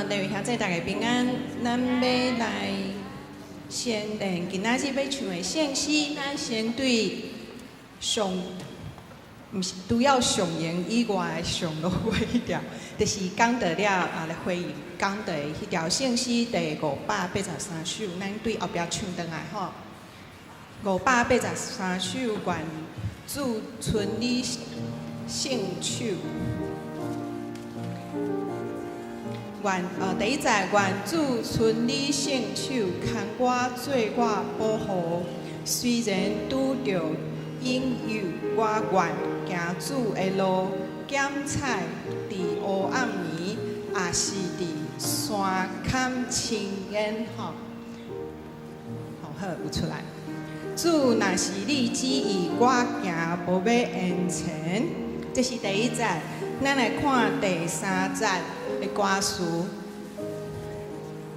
各位兄弟大家平安，咱欲來先練今仔日欲唱的聖詩，咱先對上，毋是除了上言以外的上落尾彼條，就是講到了啊來回應講到的彼條聖詩第583首，咱對後壁唱轉來吼。583首，願主伸你聖手。願第一節，願主伸你聖手，牽我做我保護。雖然拄著引誘，我願行主的路，減彩佇烏暗暝，也是佇山坎深淵吼。好，好，有出來。主若是你旨意，我行無欲延前。這是第一節，咱來看第三節的歌詞。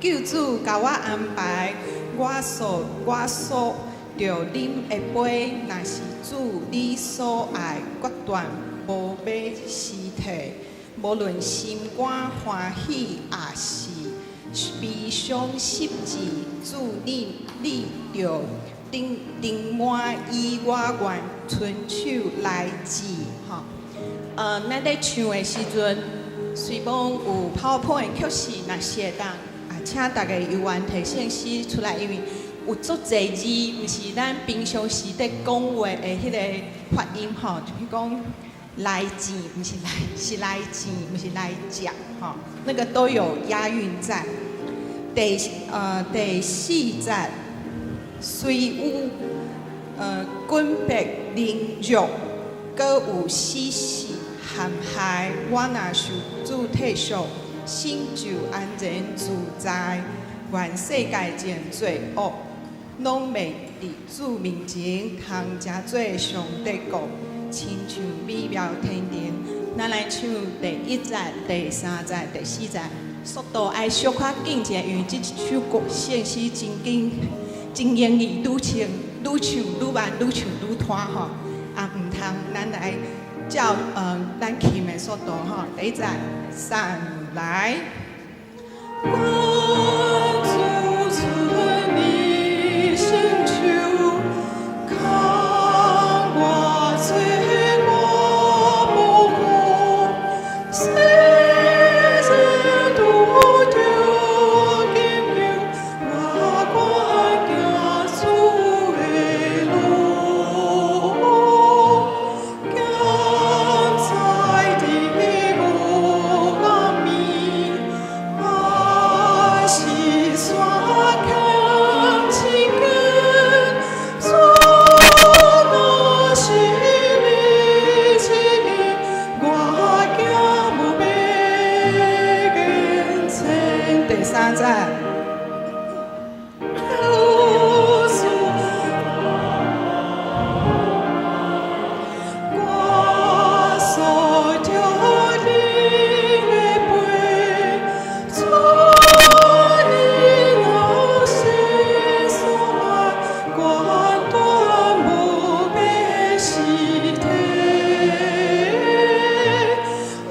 救主共我安排，我所著啉的杯，若是主你所愛，決斷無欲辭退。無論心肝歡喜，抑是悲傷失志，主你著頂頂滿意，我願伸手來接吼。咱咧唱的時陣，雖罔有 PowerPoint，卻是若是會當啊，請大家猶原提聖詩出來，因為有足濟字，毋是咱平常時咧講話的彼個發音吼，就是講來接，毋是來，是來接，毋是來食吼，那個都有押韻在。第四節，雖有窘迫凌辱，閣有死死陷害，我若受主體恤，心就安然自在。願世界前罪惡，攏袂佇主面前通成做上帝國，親像美妙天庭。咱來唱第一節、第三節、第四節，速度愛小可緊一下，因為這首歌聖詩真緊，真容易愈唱愈唱愈慢，愈唱愈拖吼。啊，毋通，咱來照咱琴的速度吼。第一節，三來。願主伸你聖手，牽我做我保護，雖然拄著引誘，我願行主的路，減彩佇黑暗暝，抑是山坎深淵，主若是你旨意，我行無欲延前。第三節。主我所著啉的杯，主你若是所愛，決斷無欲辭退。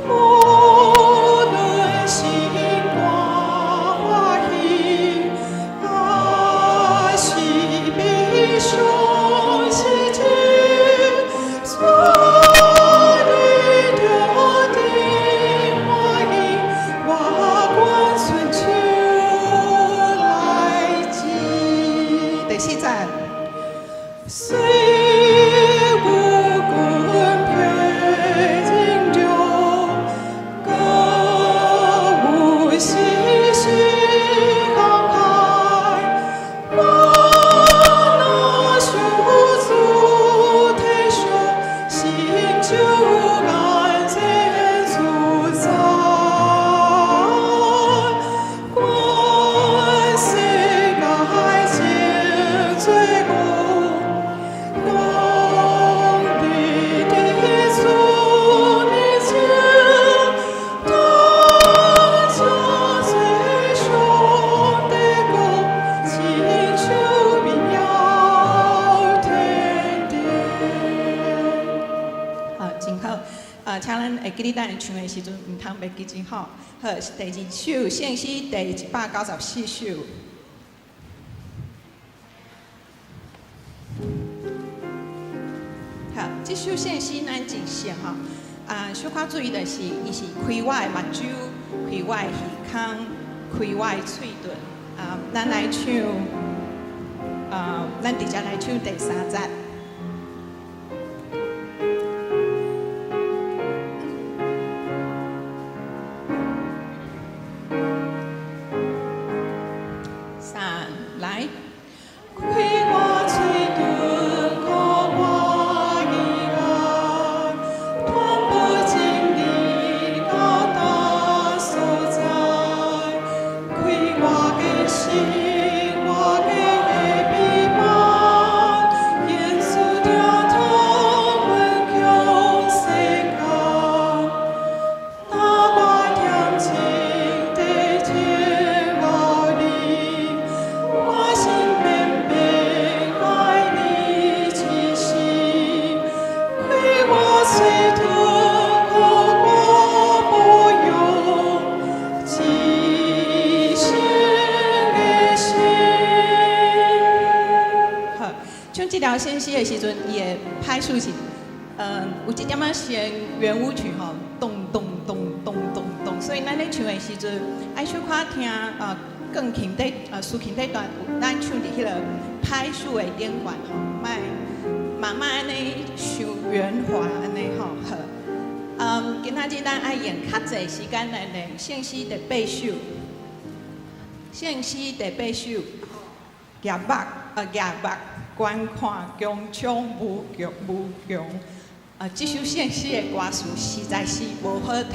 無論心肝歡喜，抑是悲傷失志，主你著頂滿意，我願伸手來接。第四節。雖有困迫凌辱，閣有死死陷害，我若受會記得咱唱的時陣，毋通袂記真吼。好，是第二首聖詩第194首。好，這首聖詩咱真熟吼。啊，小可注意就是，伊是開我的目睭，開我的耳孔，開我的喙唇。啊，咱來唱，啊，咱直接來唱第三節。三，來。開我喙唇，予我耳孔，傳播真理到達所在。開我的心，我的臂膀，耶穌疼痛分享世間，那我恬靜地聽候你，我心明白愛你至深。開我喙唇，予我保養至聖的心。好，唱這條聖詩的時陣，伊的拍數是，有一點仔像圓舞曲吼，咚咚咚咚咚咚，所以咱咧唱的時陣，愛小可聽啊，鋼琴底啊，豎琴底段，咱唱佇彼個拍數的頂懸吼，莫慢慢按呢傷圓滑按呢吼。好，今仔日咱愛用較濟時間來練聖詩第八首，聖詩第八首，舉目啊，舉目觀看穹蒼無窮無窮。啊，這首聖詩的歌詞實在是無好讀，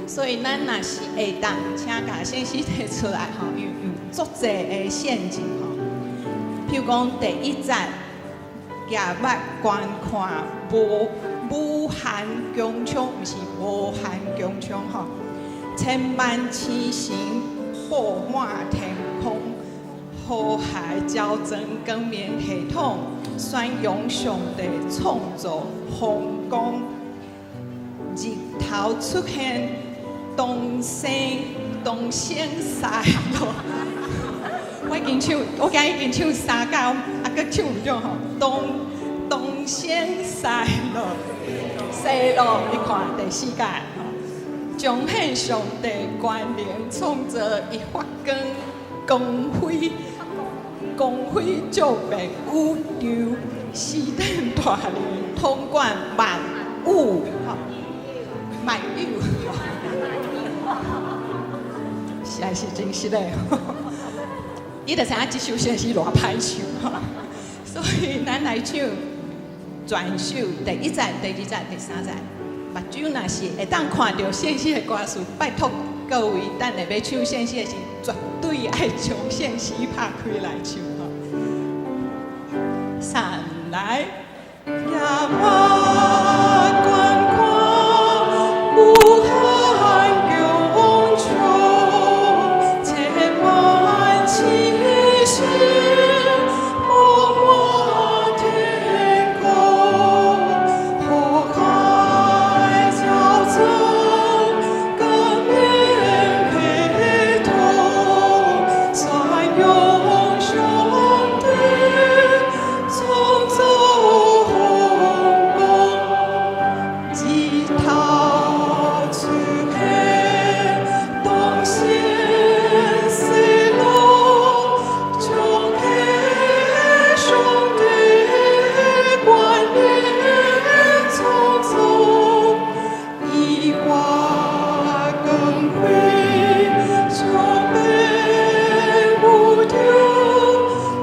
所以咱若是會當，請共聖詩提出來吼，因為有足濟的陷阱吼。譬如講第一節，舉目觀看無無限穹蒼，毋是無限穹蒼吼，千萬星辰佈滿天空，河海交爭光明系統，宣揚上帝創造豐功，日頭出現東升東升西落。我已經唱，我今日已經唱三遍，啊，閣唱毋著吼。東東升西落，西落，你看第四節吼，彰顯上帝權能創造，伊發光光輝，光輝照遍宇宙，施展大能統管萬有，吼，萬有，實在是真實的。你就知影這首聖詩偌歹唱，所以咱來唱全首第一節、第二節、第三節。目睭若是會當看著聖詩的歌詞，拜託各位，等下欲唱聖詩的時，絕對愛將聖詩拍開來唱吼。三來，舉目觀看無限穹蒼，千萬星辰佈滿天空，河海交織光明系統，宣揚上帝創造豐功，日頭出現東升西落，彰顯上帝權能創造，伊發光輝照遍宇宙，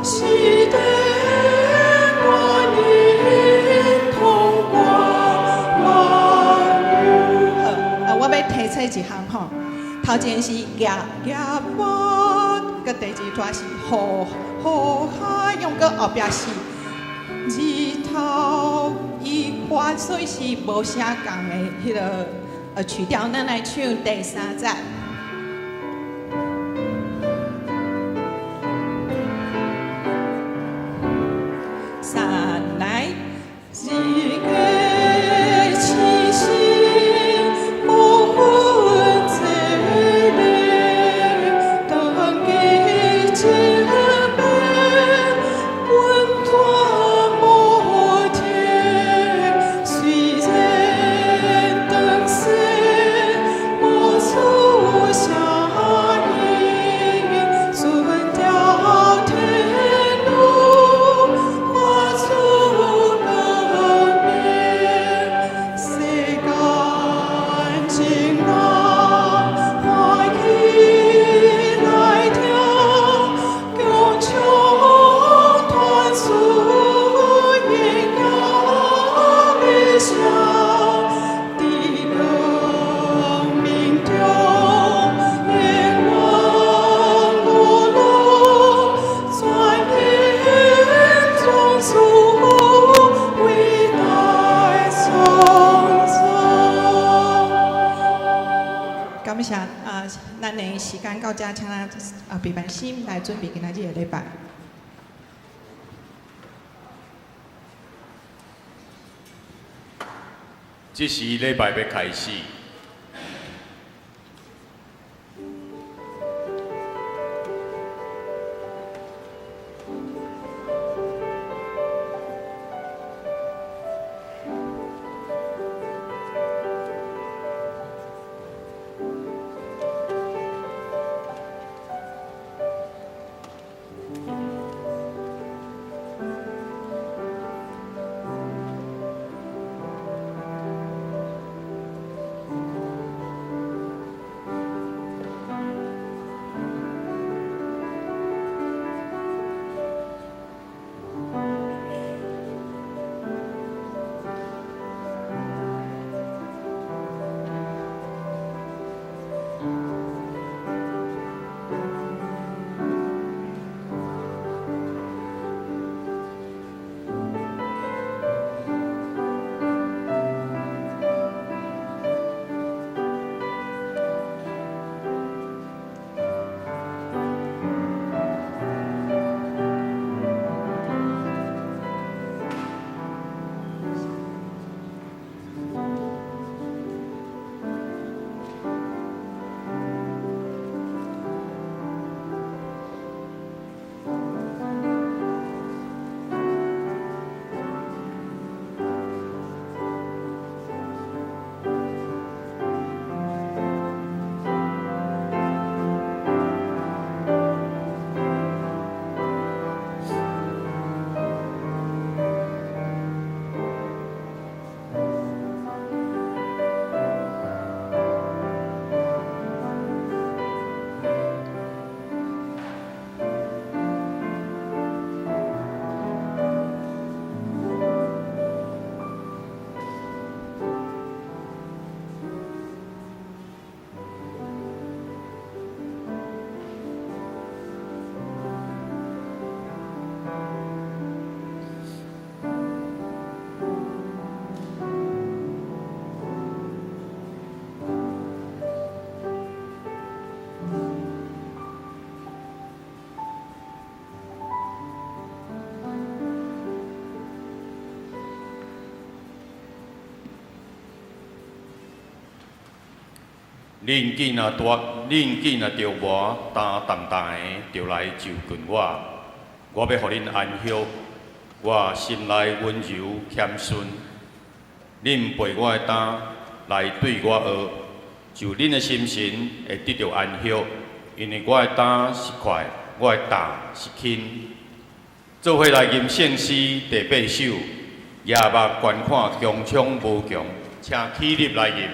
施展權能統管萬有。好，啊，我欲提醒一項吼，頭前是舉舉目，閣第二段是河河海，用閣後壁是日頭伊發，所以是無啥仝的彼個曲調。咱來唱第三節。三來，日月星星。主偉大創造。感謝啊，咱的時間到這，請咱備辦心來準備今仔日的禮拜。這時禮拜欲開始。恁囝若大，恁囝若著磨，擔重擔的，就來就近我，我欲予恁安息。我心內溫柔謙遜，恁背我的擔來對我學，就恁的心神會得著安息，因為我的擔是快，我的擔是輕。做伙來吟聖詩第八首，舉目觀看穹蒼無窮，請起立來吟。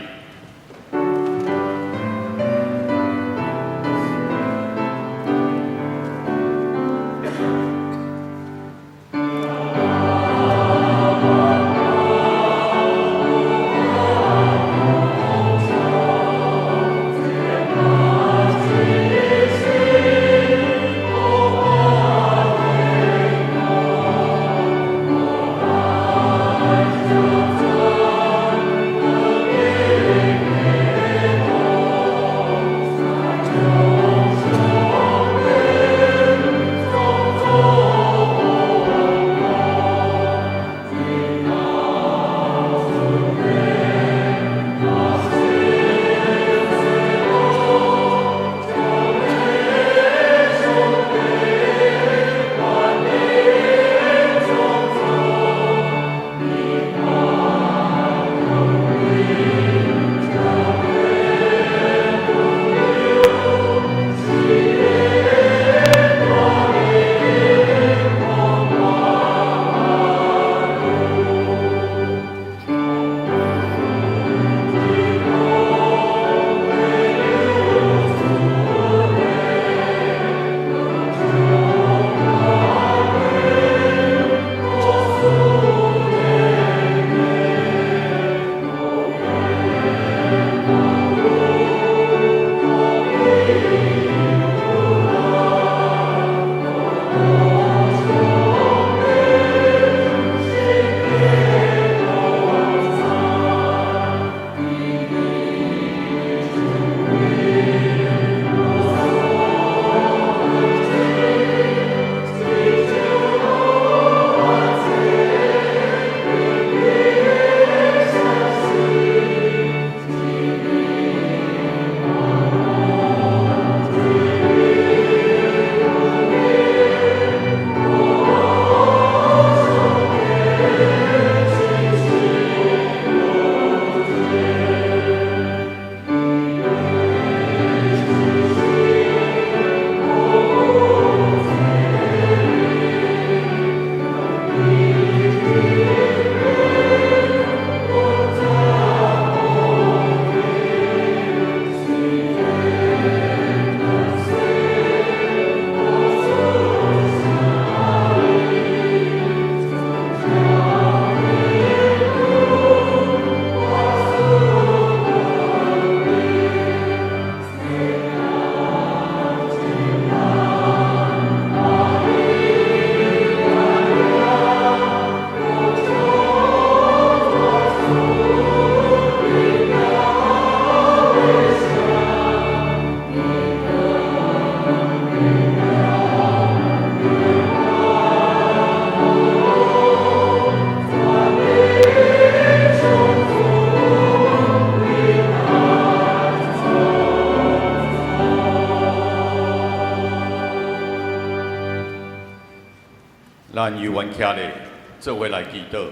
咱猶原徛咧，做伙來祈禱。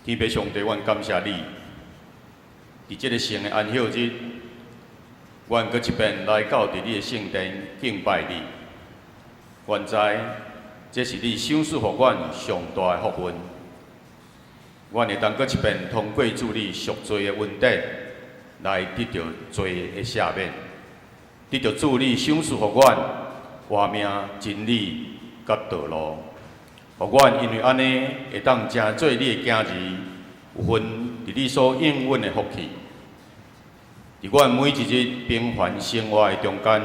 天父上帝，阮感謝你，佇這个聖的安息日，阮閣一遍來到佇你的聖殿敬拜你。阮知這是你賞賜予阮上大的福分。阮會當閣一遍通過主你贖罪的恩典，來得著罪的赦免，得著主你賞賜予阮活命真理佮道路，予阮因為按呢會當成做你的囝兒，有份佇你所應允的福氣。佇阮每一日平凡生活的中間，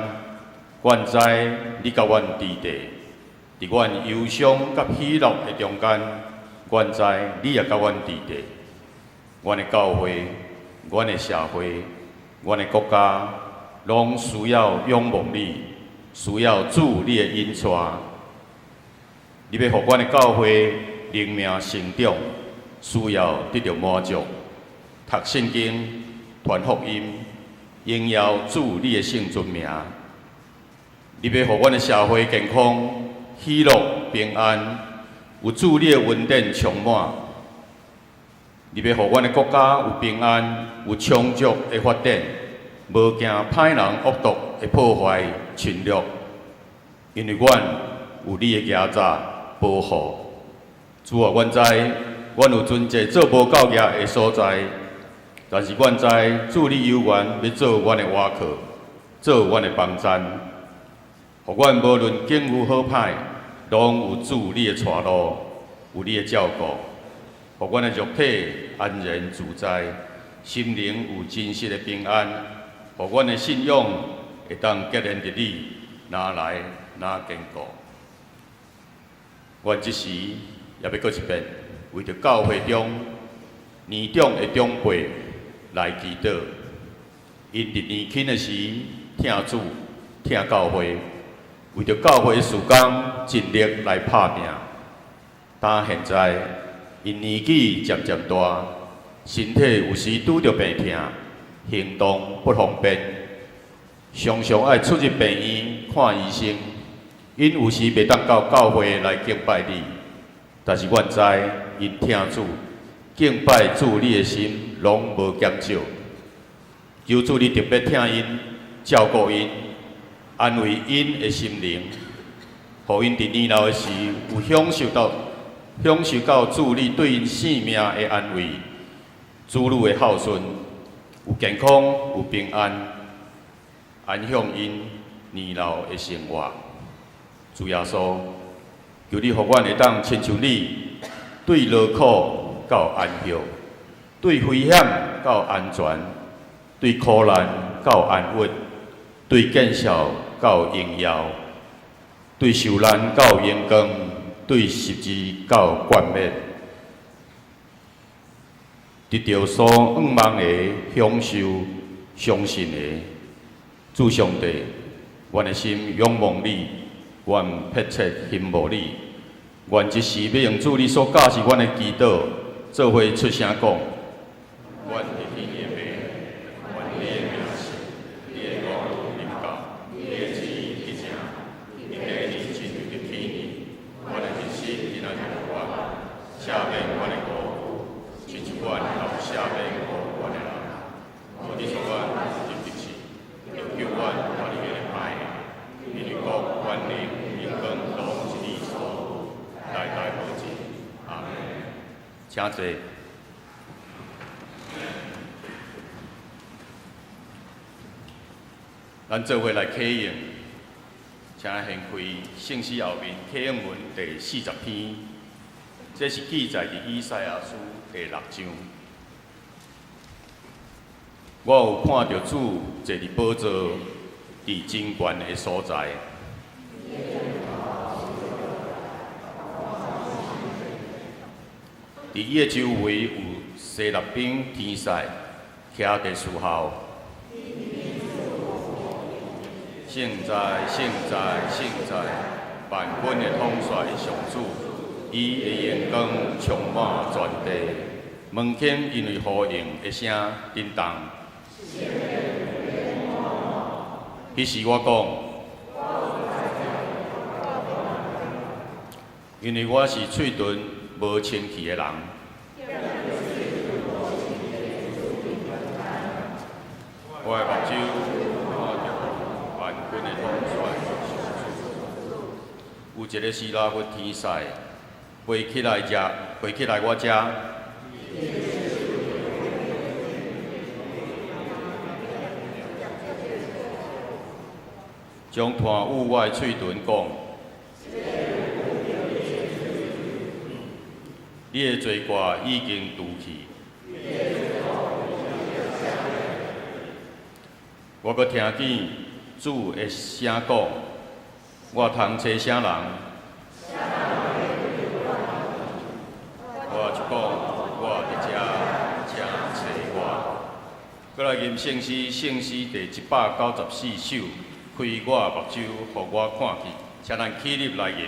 阮知你佮阮佇佇；佇阮憂傷佮喜樂的中間，阮知你也佮阮佇佇。阮的教會、阮的社會、阮的國家，攏需要仰望你，需要主你的引帶。你欲予阮的教會靈命成長，需要得著滿足，讀聖經、傳福音、榮耀主你的聖尊名。你欲予阮的社會健康、喜樂、平安，有主你的恩典充滿。你欲予阮的國家有平安、有充足的發展，無驚歹人惡毒的破壞侵略，因為阮有你的蜈閘保護。主啊，阮知阮有真濟做無夠業的所在，但是阮知主你猶原欲做阮的倚靠，做阮的幫贊，予阮無論境遇好歹，攏有主你的帶路，有你的照顧，予阮的肉體安然自在，心靈有真實的平安，予阮的信仰會當結連佇你，若來若堅固。阮這時也欲閣一遍，為著教會中年長的長輩來祈禱，𪜶佇年輕的時疼主、疼教會，為著教會事工盡力來拍拚。但現在𪜶年紀漸漸大，身體有時拄著病痛，行動不方便，常常愛出入病院看醫生。𪜶有時袂當到教會來敬拜你，但是阮知𪜶疼主、敬拜主你的心攏無減少。求主你特別疼𪜶、照顧𪜶、安慰𪜶的心靈，予𪜶佇年老的時有享受到主你對𪜶性命的安慰，子女的孝順，有健康、有平安，安享𪜶年老的生活。主耶穌，求你予阮會當親像你，對勞苦到安歇，對危險到安全，對苦難到安穩，對見笑到榮耀，對受難到榮光，對十字到冠冕，得著所向望的享受，相信的主上帝，阮的心仰望你，阮迫切欣慕你。願這時欲用主你所教示阮的祈禱，做伙出聲講。阮佇天的父，願你的名聖，你的國臨到，你的旨意去成，佇地呢親像佇天呢。阮的日食今仔日予阮，赦免阮的過，親像阮也有赦免過阮的人。無得予阮入敵試，拯救阮脫離彼个歹的。因為國、權能、榮光攏是你所有，代代無盡。阿們。請坐。咱做伙來啟應，請掀開聖詩後面啟應文第40篇，這是記載佇以賽亞書第六章。我有看著主坐佇寶座，佇真懸的所在。佇伊的周圍有西拉賓天使徛佇侍候。聖哉，聖哉，聖哉！萬軍的統帥上主，伊的榮光充滿全地。門檻因為呼應的聲震動。彼時我講，因為我是喙唇無清氣的人。我的目睭看著萬軍的統帥有一个西拉弗天使飛起來遮，飛起來我遮。將炭捂我的喙唇講：你的罪過已經除去。我閣聽見主的聲講：我通揣啥人？我就講：我佇遮，請揣我。閣來吟聖詩，聖詩第194首，開我目睭，予我看見，請咱起立來吟。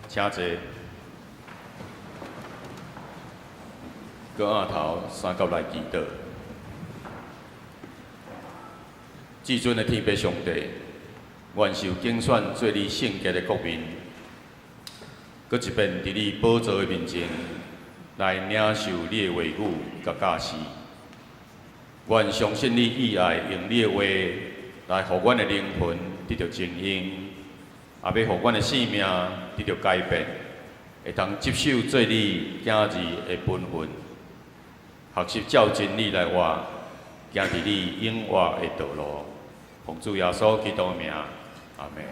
請坐。閣按頭三角來祈禱。至尊的天父上帝，願受揀選做你聖潔的國民，閣一遍佇你寶座的面前來領受你的話語佮教示。願相信你意愛，用你的話來予阮的靈魂得著精英，也欲予阮的生命得著改變，會通接受做你囝兒的本分，學習照真理來活，行佇你永活的道路。奉主耶穌基督的名，阿們。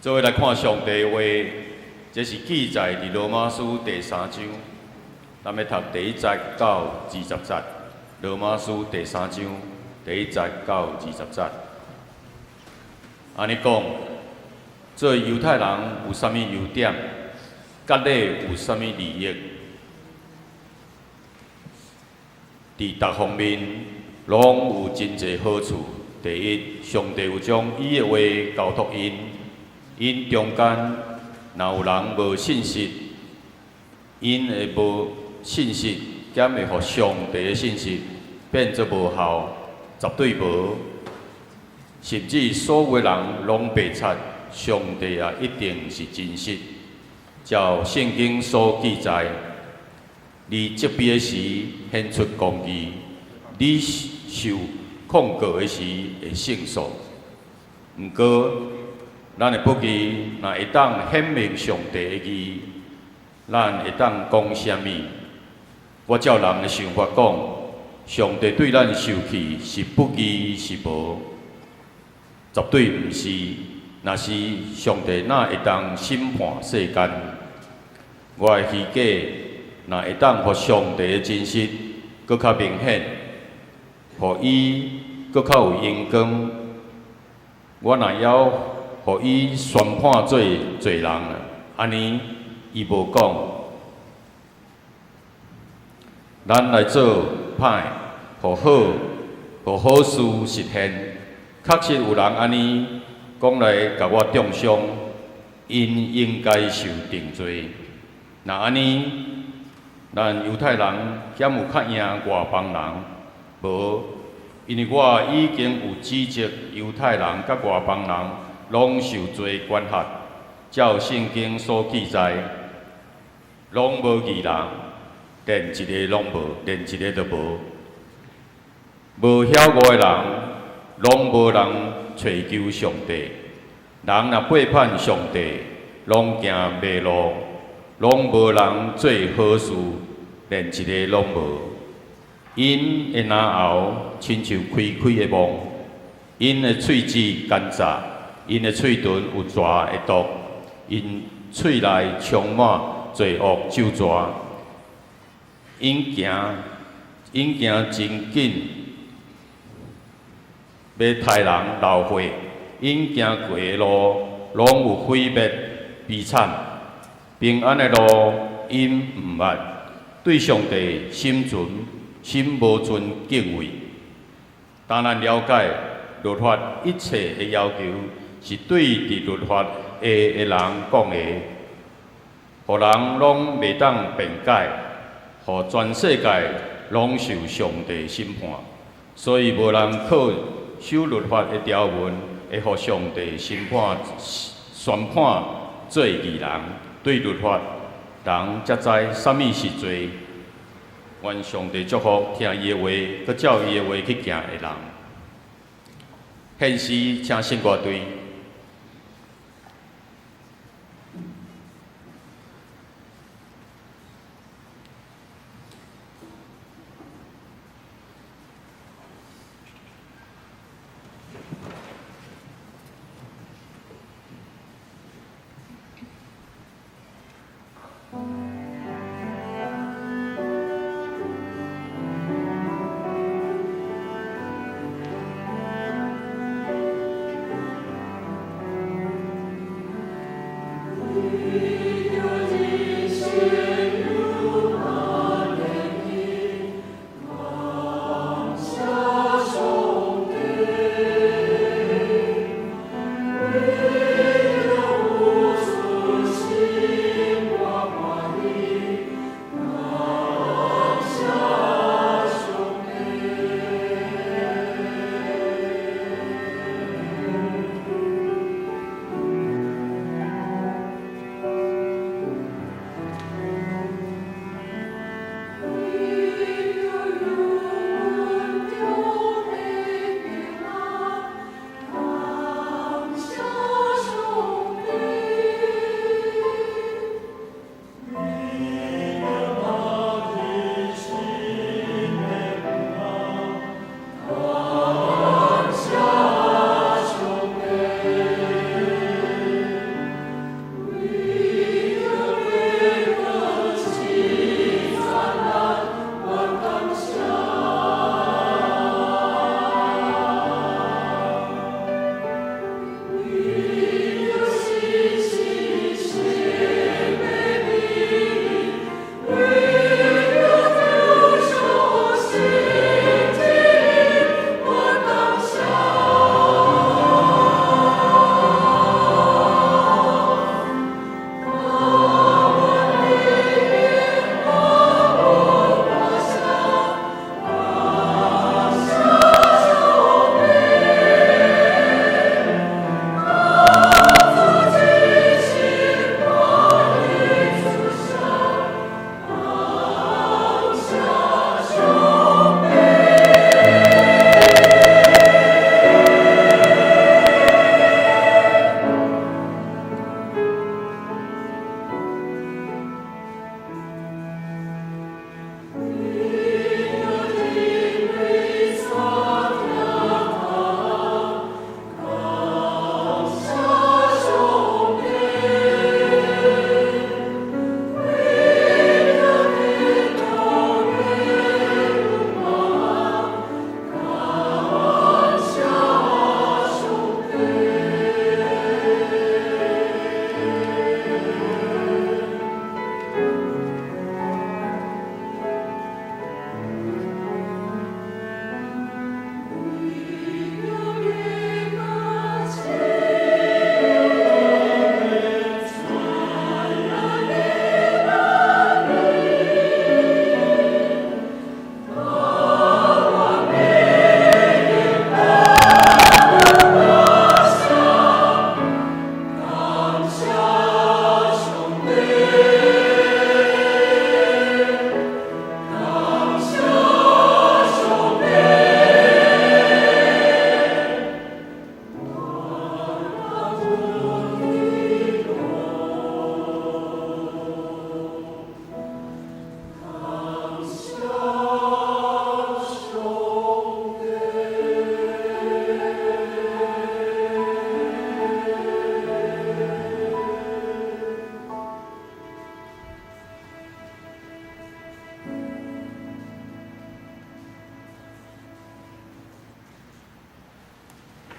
做伙來看上帝的話，這是記載佇羅馬書第三章，咱欲讀第一節到二十節。羅馬書第三章第一節到二十節。按呢講，做猶太人有啥物優點？割禮有啥物利益？佇逐方面攏有真濟好處。第一，上帝有將伊的話交託𪜶，𪜶中間若有人無信實，𪜶的無信實，敢會予上帝的信實變做無效？絕對無。甚至所有人攏白賊，上帝也一定是真實。照聖經所記載，你責備的時顯出公義，你受控告的時會勝訴。毋過，咱的不義若會當顯明上帝的義，咱會當講啥物？我照人的想法講，上帝對咱受氣是不義是無？絕對毋是。若是上帝哪會當審判世間？我的虛假若會當予上帝的真實閣較明顯，予伊閣較有榮光，我若猶予伊宣判做罪人，按呢伊無講，咱來做歹，予好，予好事實現。確實有人按呢講來共我中傷，𪜶應該受定罪。若按呢，咱猶太人敢有較贏外邦人？無，因為我已經有指責猶太人佮外邦人攏受罪管轄，照聖經所記載，攏無義人，連一个攏無，連一个都無。無曉悟的人，攏無人揣求上帝。人若背叛上帝，攏行迷路，攏無人做好事，連一个攏無。𪜶的嚨喉親像開開的網，𪜶的喙齒奸詐，𪜶的喙唇有蛇的毒，𪜶喙內充滿罪惡咒詛。𪜶行真緊，欲刣人流血，𪜶行過的路，攏有毀滅悲慘。平安的路，𪜶毋捌，對上帝心無存敬畏。當咱了解律法一切的要求是對佇律法下的人講的，予人攏袂當辯解，予全世界攏受上帝審判。所以無人靠守律法的條文，會予上帝審判宣判做義人。對律法，人才知啥物是罪。願上帝祝福聽伊的話，閣照伊的話去行的人。現時請聖樂隊。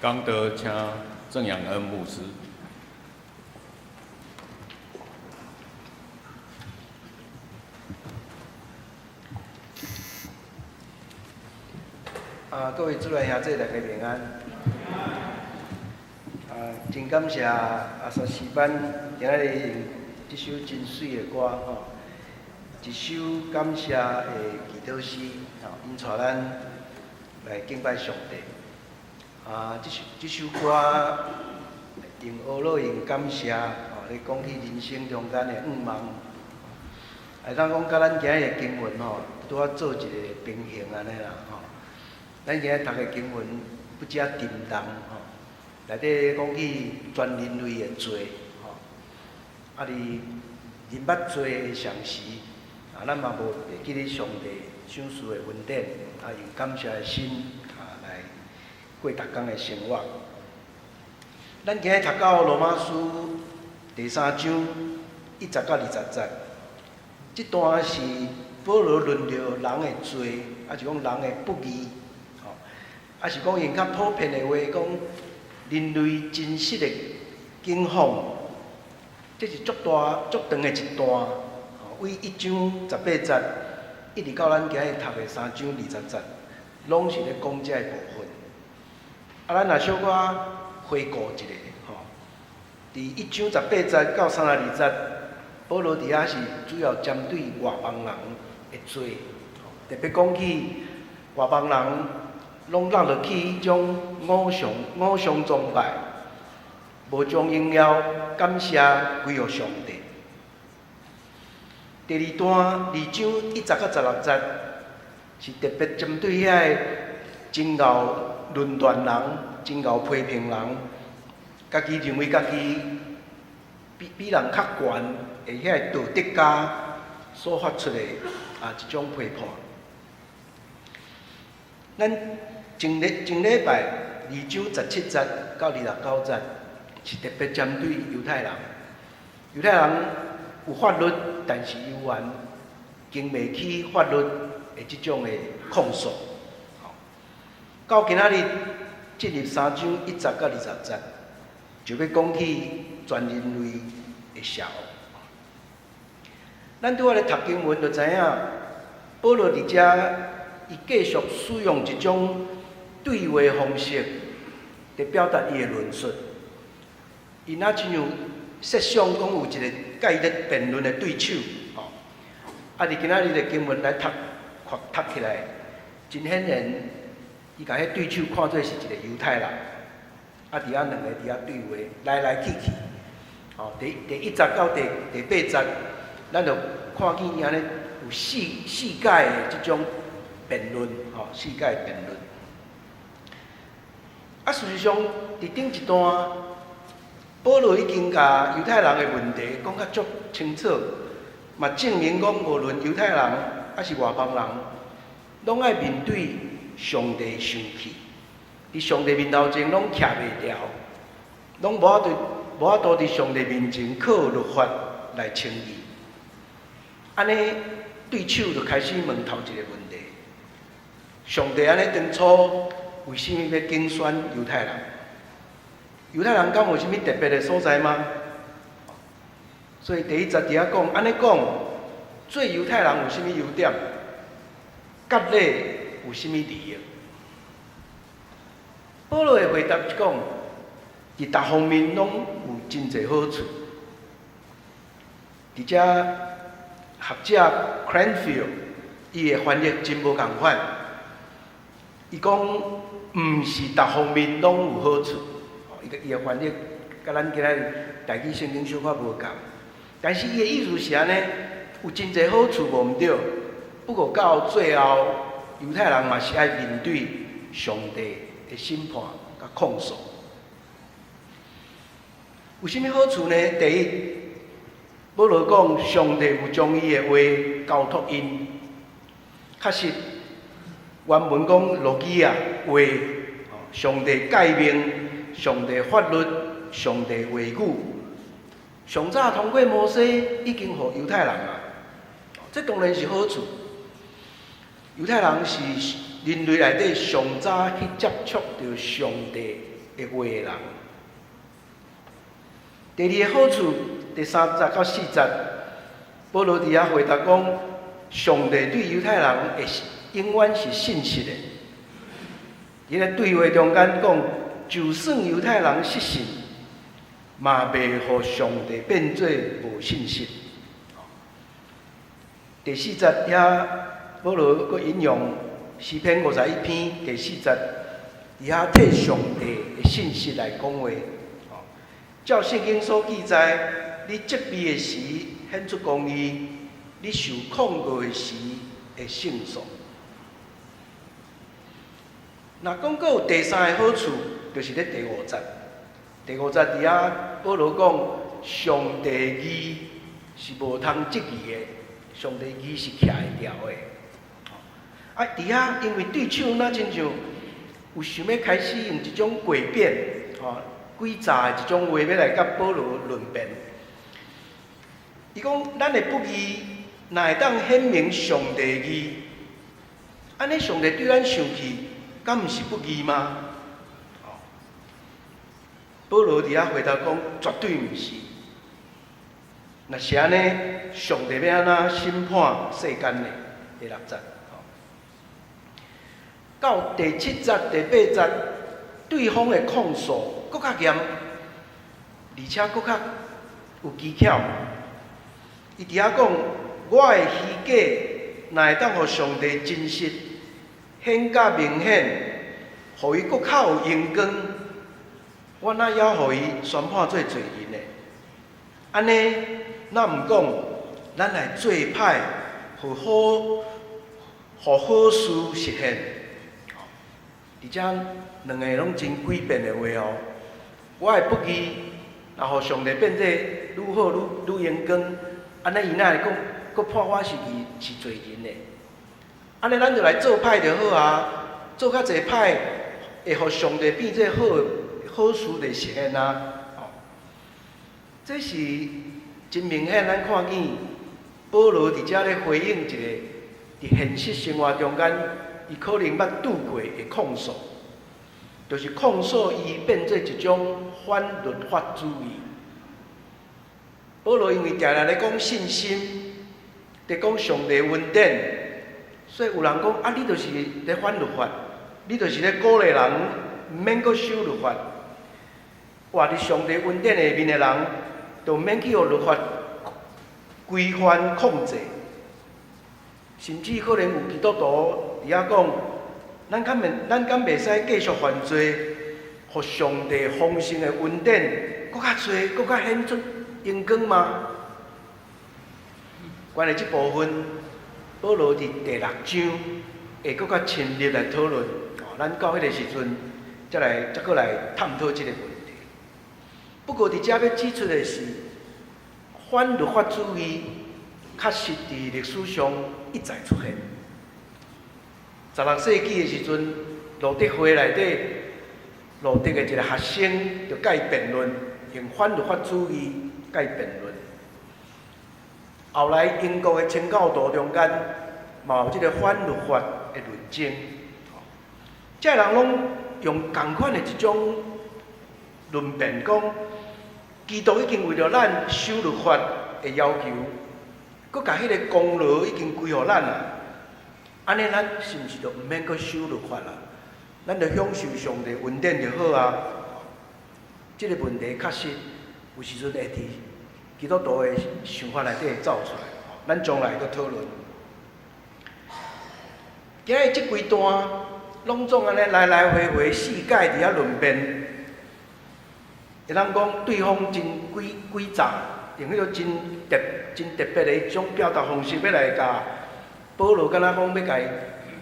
講道請鄭養恩牧師。啊，各位主內兄弟，大家平安。啊，真感謝阿薩詩班今仔日用這首真媠的歌吼，一首感謝的祈禱詩，吼，𪜶帶咱來敬拜上帝。啊，這首歌用呵咾用感謝，吼，咧講起人生中間的願望。會當講佮咱今日的經文吼，拄仔做一個平衡按呢啦吼。咱今日讀的經文不只沉重吼，內底講起全人類的罪吼，啊，佇人捌罪的同時，啊，咱嘛無會記得上帝賞賜的恩典，啊，用感謝的心啊來過逐工的生活。咱今日讀到羅馬書第三章一節到二十節，這段是保羅論著人的罪，抑是講人的不義，吼，抑是講用較普遍的話講，人類真實的境況，這是足大足長的一段，吼，為一章十八節，一直到咱今日讀的三章二十節，攏是咧講這个部分。啊，咱若小可回顧一下，吼，佇一章十八節到三十二節，保羅佇遐是主要針對外邦人的罪，特別講起外邦人攏落落去彼種偶像崇拜，無將榮耀感謝歸予上帝。第二段二章一節到十六節，是特別針對遐個真𠢕論斷人、真𠢕批評人，家己認為家己比人較懸的遐個道德家所發出的啊一種批判。咱前禮拜二章十七節到二十九節，是特別針對猶太人。猶太人有法律，但是猶原經袂起法律的這種的控訴。到今仔日進入三章一節到二十節，就欲講起全人類的邪惡。咱拄仔咧讀經文就知影，保羅佇遮伊繼續使用一種對話方式，佇表達伊的論述。伊若親像設想講有一個佮伊咧辯論的對手，吼。啊，佇今仔日的經文來讀，讀起來，真顯然，伊共彼對手看做是一個猶太人。啊，佇遐兩个佇遐對話，來來去去，吼，第一節到第八節，咱就看見伊按呢有四屆的這種辯論，吼，四屆的辯論。啊，事實上，佇頂一段，保羅已經共猶太人的問題講甲足清楚，嘛證明講無論猶太人抑是外邦人，攏愛面對上帝生氣，佇上帝面頭前攏徛袂牢，攏無法度佇上帝面前靠律法來稱義。按呢，對手就開始問頭一個問題：上帝按呢當初為啥物欲揀選猶太人？猶太人敢有啥物特別的所在嗎？所以第一節佇遐講，按呢講，做猶太人有啥物優點？割禮有啥物利益？保羅的回答是講，佇逐方面攏有真濟好處。佇遮學者 Cranfield 伊的翻譯真無仝款，伊講毋是逐方面攏有好處。伊的翻譯佮咱今仔日台語聖經小可無仝，但是伊的意思是按呢，有真濟好處無毋對，不過到最後，猶太人嘛是愛面對上帝的審判佮控訴。有啥物好處呢？第一，保羅講，上帝有將伊的話交託𪜶。確實，原文講羅基亞話，上帝誡命、上帝法律、上帝話語，上早通過摩西已經予猶太人啊，這當然是好處。猶太人是人類內底上早去接觸著上帝的話的人。第二个好處，第三節到四節，保羅佇遐回答講：上帝對猶太人會永遠是信實的。佇咧對話中間講，就算猶太人失信，嘛袂予上帝變做無信實。第四節遐，保羅閣引用詩篇51篇第四節，佇遐替上帝的信實來講話。照聖經所記載，你責備的時顯出公義，你受控告的時會勝訴。若講閣有第三个好處，就是咧第五節。第五節佇遐，保羅講，上帝義是無通質疑的，上帝義是徛會牢的。啊，佇遐因為對手若親像有想欲開始用一種詭辯、吼詭詐的一種話，欲來佮保羅論辯。伊講，咱的不義，若會當顯明上帝義，按呢上帝對咱生氣，敢毋是不義嗎？保羅佇遐回答講，絕對毋是。若是按呢，上帝欲按怎審判世間呢？第六節，到第七節、第八節，對方的控訴閣較嚴，而且閣較有技巧。伊佇遐講，我的虛假，若會當予上帝真實顯較明顯，予伊閣較有榮光，我哪猶予伊宣判做罪人呢？按呢，若毋講，咱來做歹，予好事實現。佇遮兩个攏真詭辯的話哦。我的不義，若予上帝變做愈好愈愈榮光，按呢伊哪會閣閣判我是義是罪人呢？按呢咱就來做歹就好啊，做較濟歹，會予上帝變做好好事就實現啊！哦，這是真明顯，咱看見保羅佇遮咧回應一个佇現實生活中間，伊可能捌拄過的控訴，就是控訴伊變做一種反律法主義。保羅因為定定咧講信心，佇講上帝恩典，所以有人講啊，你就是咧反律法，你就是咧鼓勵人毋免閣守律法，活佇上帝恩典下面的人，就毋免去予律法規範控制，甚至可能有基督徒佇遐講，咱敢袂使繼續犯罪，予上帝豐盛的恩典閣較濟，閣較顯出榮光嗎？關於這部分，保羅佇第六章會閣較深入來討論。哦，咱到彼个時陣，才來才閣來探討這个問題。不過佇遮欲指出的是，反律法主義確實佇歷史上一再出現。16世紀的時陣，路德會內底，路德的一个學生就共伊辯論，用反律法主義共伊辯論。後來英國的清教徒中間，嘛有這个反律法的論爭。這人攏用仝款的一種論辯，講基督已經為著咱守律法的要求，閣共彼个功勞已經歸予咱啊。按呢，咱是毋是就毋免閣守律法啦？咱就享受上帝恩典就好啊。這个問題確實有時陣會佇基督徒的想法內底會走出來，咱將來閣討論。今日這幾段攏總按呢來來回回四界佇遐論辯，會當講對方真詭詭詐，用彼個真特別的一種表達方式，欲來共保羅敢若講欲共伊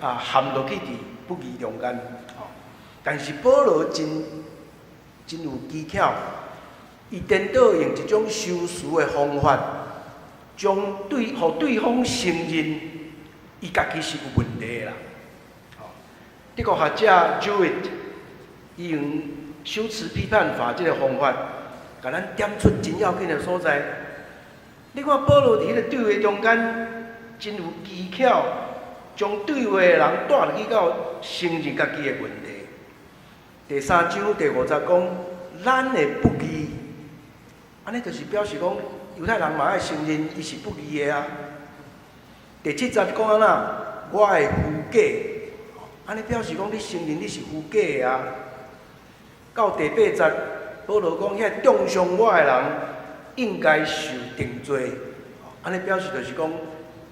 啊陷落去佇不義中間，吼。但是保羅真真有技巧，伊顛倒用一種修辭的方法，將對予對方承認伊家己是有問題的啦。吼，德國學者 Jewett，伊用修辭批判法這个方法，共咱點出真要緊的所在。你看保羅佇彼个對話中間，真有技巧，將對話的人帶入去到承認家己的問題。第三章第五節講，咱的不義，按呢就是表示講猶太人嘛愛承認伊是不義的啊。第七節講按怎，我的虛假，按呢表示講你承認你是虛假的啊。到第八節，保羅講遐中傷我的人應該受定罪，按呢表示就是講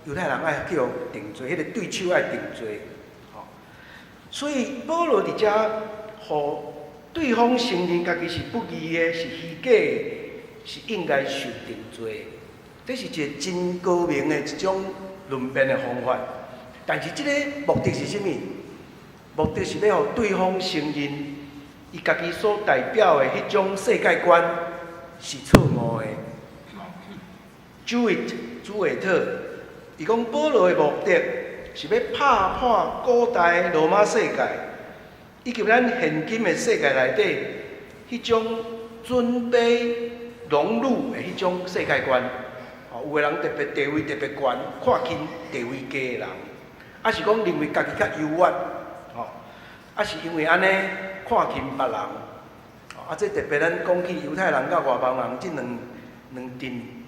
猶太人愛去予定罪，彼個對手愛定罪。所以保羅佇遮，予對方承認家己是不義的，是虛假的，是應該受定罪。這是一個真高明的一種論辯的方法。但是這个目的是啥物？目的是欲予對方承認，伊家己所代表的彼種世界觀是錯誤的。Jewett 朱偉特，伊講保羅的目的是欲拍破古代羅馬世界，以及咱現今的世界內底彼種尊卑榮辱的彼種世界觀。哦，有的人特別地位特別懸，看輕地位低的人，抑是講認為家己較優越，吼，抑是因為按呢看輕別人。啊，這特別咱講起猶太人佮外邦人這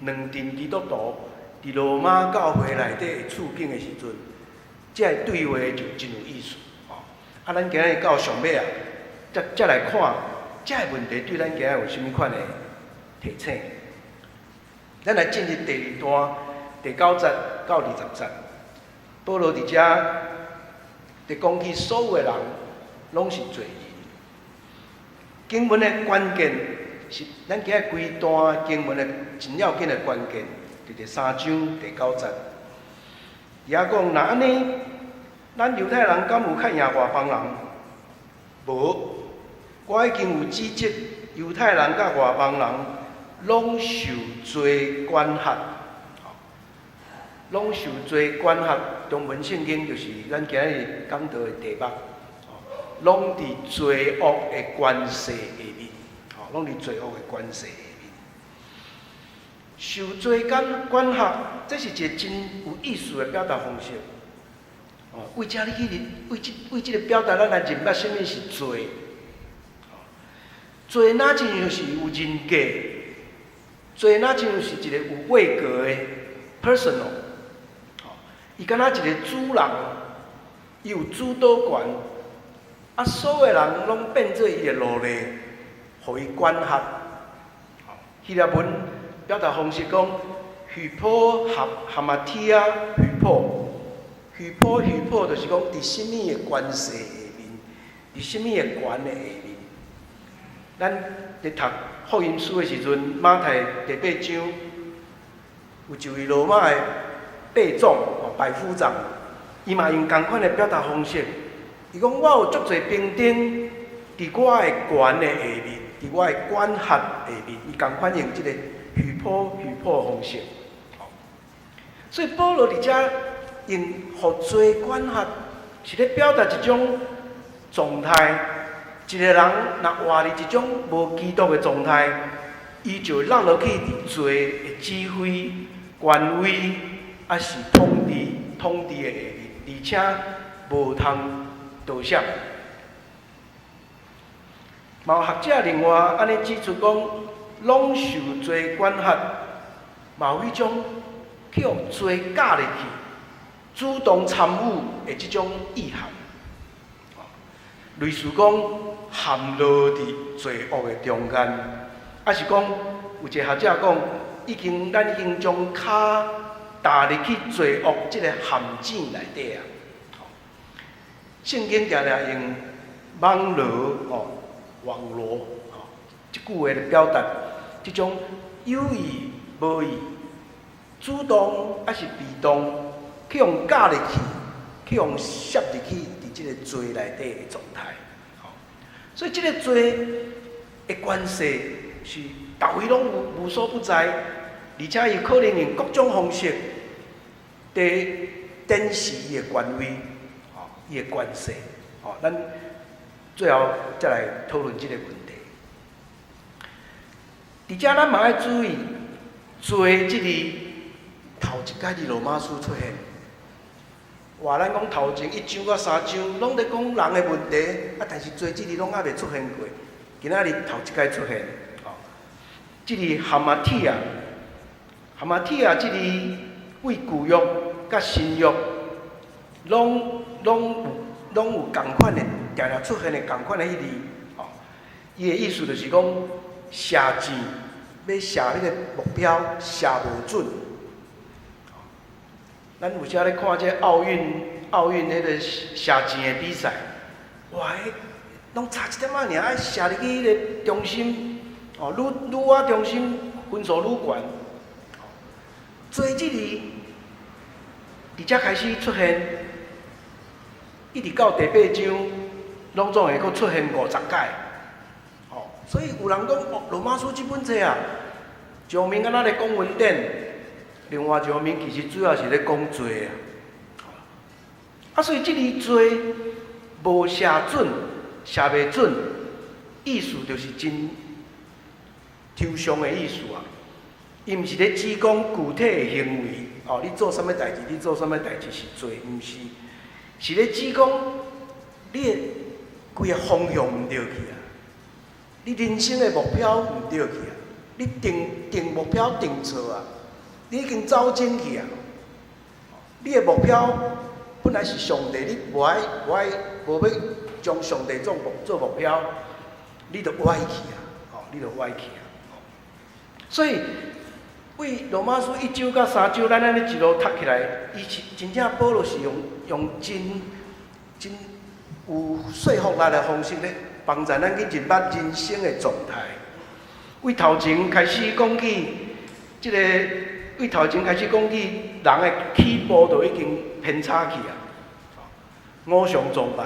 兩陣基督徒佇羅馬教會內底的處境的時陣，這个對話就真有意思。吼，啊，咱今日到上尾啊，才來看這个問題對咱今日有啥物款的提醒。咱來進入第二段第九節到20節，保羅佇遮佇講起所有的人攏是罪人。經文的關鍵是咱今日規段經文的真要緊的關鍵，佇第三章第九節。伊遐講，若按呢，咱猶太人敢有較贏外邦人？無，我已經有指責猶太人佮外邦人攏受罪管轄，攏受罪管轄。中文聖經就是咱今日講道的題目，攏佇罪惡的權勢下面，攏佇罪惡的權勢下面。受罪管轄，這是一個真有意思的表達方式。哦，為這你去認，為這个表達，咱來認捌啥物是罪。罪若親像是有人格，罪若親像是一個有位格的 personal。伊敢若一個主人，伊有主導權，啊，所有人攏變做伊的奴隸，予伊管轄。希臘文表達方式講，hypo hamartia hypo，hypo hypo 就是講佇啥物的權勢下面，佇啥物的權的下面。咱佇讀福音書的時陣，馬太第八章有一位羅馬的百總哦，百夫長，伊嘛用仝款的表達方式。伊講我有足濟兵丁佇我的權的下面，佇我的管轄下面，伊仝款用這个 hypo hypo 方式。所以保羅佇遮用予罪管轄，是咧表達一種狀態。一個人若活佇一種無基督的狀態，伊就會落落去佇罪的指揮、權威，抑是統治的下面，而且無通逃閃。嘛有學者另外按呢指出講，攏受罪管轄，嘛有彼種去予罪教入去，主動參與的這種意涵。類似講陷落佇罪惡的中間，抑是講有一個學者講，咱已經將跤踏入去罪惡這個陷阱內底啊！聖經常常用網羅哦、網羅吼，這句話來表達這種有意無意、主動抑是被動，去予教入去，去予攝入去佇這個罪內底的狀態。所以這个罪的關係是逐位攏有無所不在，而且伊可能用各種方式佇展示伊的權威，吼，伊的權勢，吼，咱最後再來討論這个問題。佇遮咱嘛愛注意，罪這字頭一擺佇羅馬書出現，哇，咱講頭前一章到三章，攏咧講人的問題，啊，但是罪這字攏猶未出現過，今仔日頭一擺出現，哦，這字 ἁμαρτία，ἁμαρτία 這字對舊約佮新約，攏有仝款的，定定出現的仝款的彼字，哦，伊的意思就是講射箭，欲射彼个目標射無準。咱有時咧看這奧運彼个射箭的比賽，哇！彼攏差一點仔爾，愛射入去彼个中心，哦，愈愈仔中心分數愈懸。罪這字佇遮開始出現，一直到第八章，攏總會閣出現50擺。哦，所以有人講，哦，羅馬書這本冊啊，上面敢若咧講恩典，另外一方面其實主要是咧講罪啊。啊，所以這字罪無射準，射袂準，意思就是真抽象的意思啊。伊毋是咧指講具體的行為，哦，你做啥物代誌，你做啥物代誌是罪，毋是，是咧指講你的規个方向毋對去啊，你人生的目標毋對去啊，你定目標定錯啊，你已經走偏去啊，你的目標本來是上帝，你無愛欲將上帝做目標，你就歪去啊，哦，你就歪去啊，所以對羅馬書一章到三章，咱按呢一路讀起來，伊是真正保羅是用真有說服力的方式咧，幫助咱去認捌人生的狀態。對頭前開始講起，這个對頭前開始講起，人的起步就已經偏差去啊，偶像崇拜。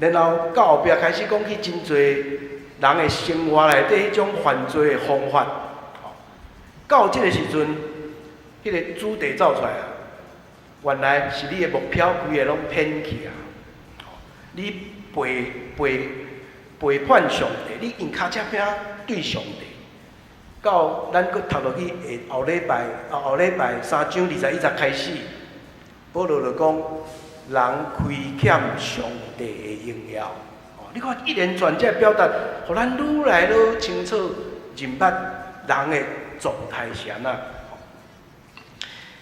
然後到後壁開始講起真濟人的生活內底彼種犯罪的方法。到這个時陣，彼个主題走出來啊，原來是你的目標規个攏偏去啊！你背叛上帝，你用跤車餅對上帝。到咱閣讀落去下後禮拜，後後禮拜三章21節開始，保羅就講人虧欠上帝的榮耀。哦，你看一連串這个表達，予咱愈來愈清楚認捌人的狀態是按怎。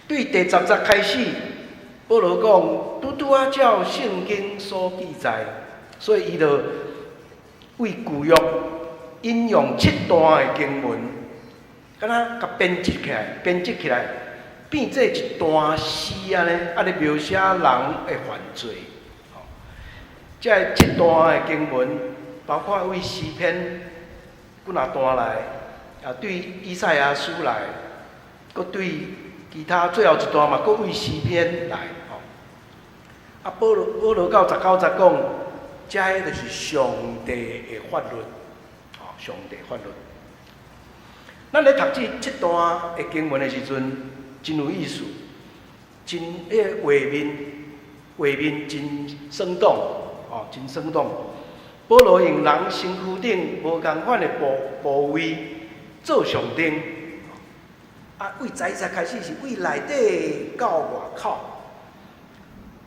對第十節開始，保羅講，拄拄仔照聖經所記載，所以伊就對舊約引用七段的經文，敢若共編織起來，編織起來，變做一段詩按呢，按呢描寫人的犯罪。這个七段的經文，包括對詩篇幾若段來，啊，對以賽亞書來，閣對其他最後一段嘛，閣對詩篇來。吼，啊，保羅到19節講，這个就是上帝的法律，吼，上帝法律。咱咧讀這七段的經文的時陣，真有意思，真彼個畫面真生動，哦，真生動。保羅用人身軀頂無仝款的部位做象徵，啊，對11節開始是對內底到外口，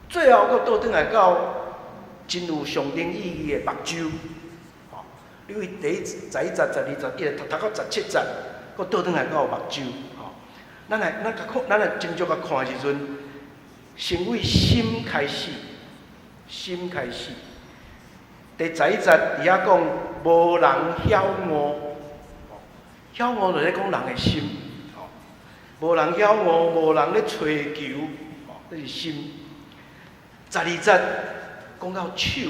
最後閣倒轉來到真有象徵意義的目睭。吼，你對第一11節、12節，一直讀讀到17節，閣倒轉來到目睭。吼，咱來斟酌共看的時陣，先對心開始，心開始。第十一節佇遐講，無人曉悟，曉悟就咧講人的心，無人曉悟，無人咧揣求，這是心。12節講到手，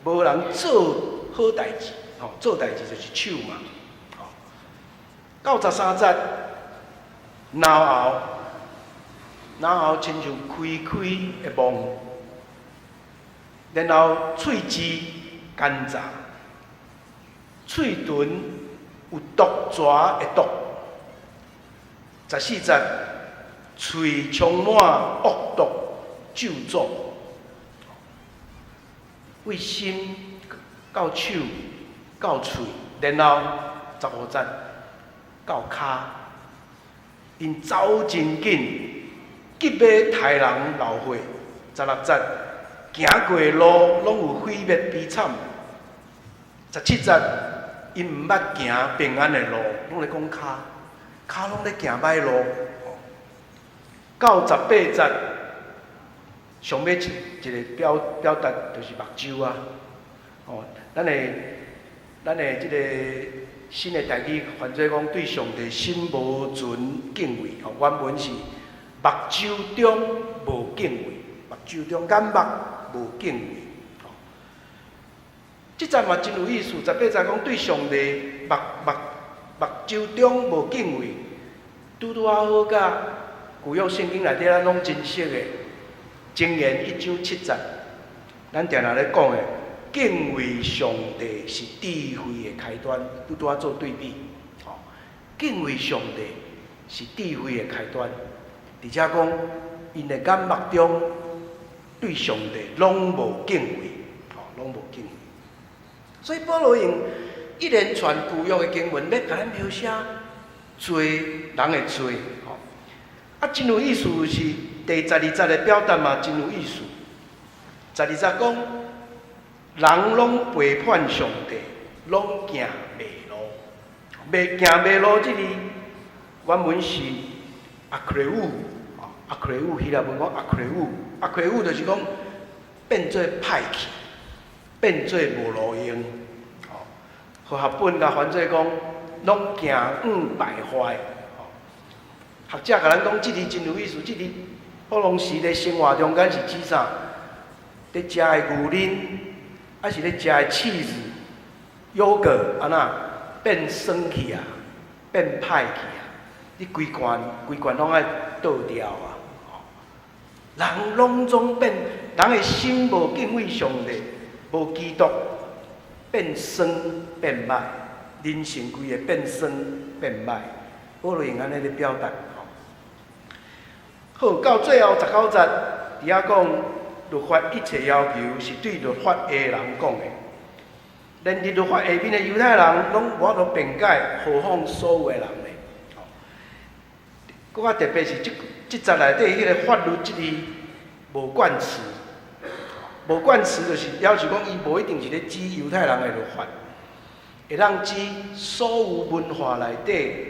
無人做好代誌，吼，做代誌就是手嘛，吼。到13節，嚨喉，嚨喉親像開開的甕。然後喙舌乾燥，喙唇有毒蛇的毒。14節，喙充滿惡毒咒詛。對心到手到喙，然後15節到跤，𪜶走真緊，急欲刣人流血。16節，行過的路攏有毀滅悲慘。17節，𪜶毋捌行平安的路，攏咧講跤，跤攏咧行䆀路。到18節，上尾一個表達就是目睭啊！哦，咱的這個新的台語翻做講對上帝心無存敬畏，吼，原文是目睭中無敬畏，目睭中眼目無敬畏。吼，這節嘛真有意思，18節講對上帝目睭中無敬畏，拄拄仔好佮舊約聖經內底咱攏真熟的，箴言一章七節，咱定定咧講的，敬畏上帝是智慧的開端，拄拄仔做對比，吼，敬畏上帝是智慧的開端，而且講𪜶的眼目中對上帝攏無敬畏，吼，攏無敬畏。所以保羅用一連串舊約的經文，欲共咱描寫罪人的罪，吼。啊，真有意思是第12節的表達嘛，真有意思。十二節講，人攏背叛上帝，攏行迷路。迷行迷路這字，原文是 ἀκραίου，ἀκραίου 希臘文講 ἀκραίου，ἀκραίου 就是講變做歹去，變做無路用。和合本共翻做講，攏行往敗壞。學者共咱講，這字真有意思，這字彼當時咧生活中間是指啥？咧食的牛奶，抑是咧食的起司、優格，按怎變酸去啊？變歹去啊？你規罐規罐攏愛倒掉啊！人攏總變，人的心無敬畏上帝，無基督，變酸變歹，人性規个變酸變歹。保羅用按呢咧表達。好，到最後19節，佇遐講律法一切要求是對律法下人講的，連佇律法下面的猶太人攏無法度辯解，何況所有的人呢？閣較特別是這這節內底彼個法律這字無冠詞，無冠詞就是表示講伊無一定是咧指猶太人的律法，會當指所有文化內底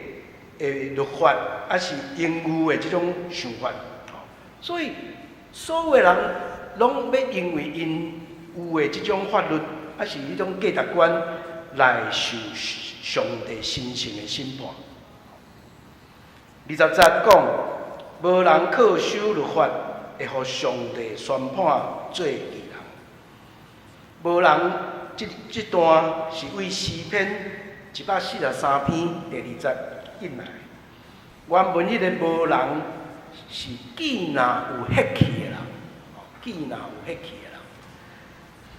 的律法，抑是應有的這種想法。所以所有的人攏欲因為𪜶有的這種法律，抑是彼種價值觀來受上帝神聖的審判。20節講，無人靠守律法會予上帝宣判做義人。無人，這這段是對詩篇143篇第2節引來。原文彼個無人是見若有血氣的人，見若有血氣的人。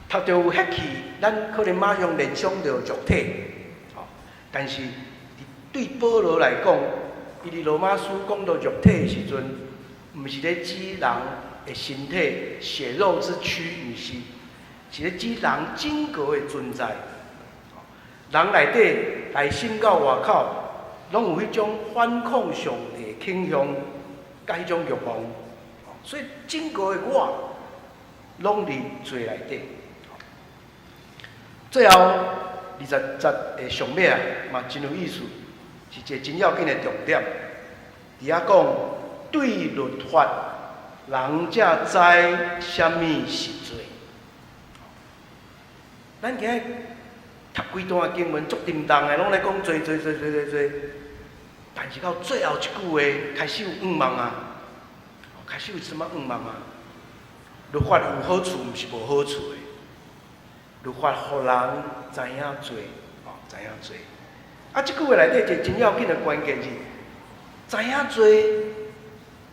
讀著有血氣，咱可能馬上聯想著肉體，但是對保羅來講，伊佇羅馬書講到肉體的時陣，毋是咧指人的身體血肉之軀，毋是，是咧指人整個的存在。人內底內心到外口，攏有彼種反抗上帝的傾向，佮彼種欲望。所以整個的我，攏佇罪內底。最後20節的上尾啊，嘛真有意思，是一個真要緊的重點。佇遐講，對律法，人才知啥物是罪。咱今日讀規段經文足沉重的，攏咧講罪罪罪罪罪罪。但是到最後一句話，開始有向望啊，開始有啥物向望啊？律法有好處，毋是無好處的。律法予人知影罪，哦，知影罪。啊，這句話內底一個真要緊的關鍵是，知影罪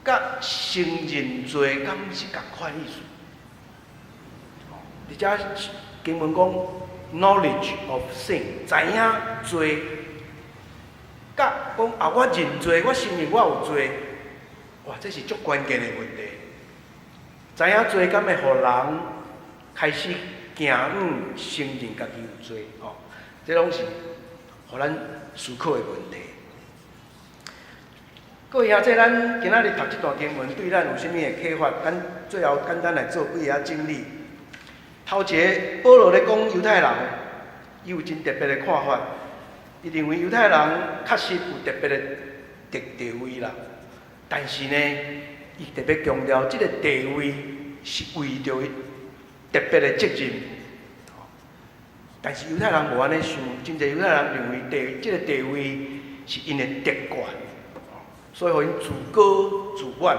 佮承認罪，敢是仝款意思？佇遮經文講，knowledge of sin，知影罪，佮講啊，我認罪，我承認我有罪，哇，這是足關鍵的問題。知影罪，敢會予人開始行往承認家己有罪？吼，這攏是予咱思考的問題。各位兄弟，咱今仔日讀這段經文，對咱有啥物的啟發？咱最後簡單來做幾下整理。頭一个，保羅咧講猶太人，伊有真特別的看法。伊認為猶太人確實有特別的地位啦，但是呢，伊特別強調這个地位是為著特別的責任。但是猶太人無按呢想，真濟猶太人認為這个地位是𪜶的特權，所以予𪜶自高自滿。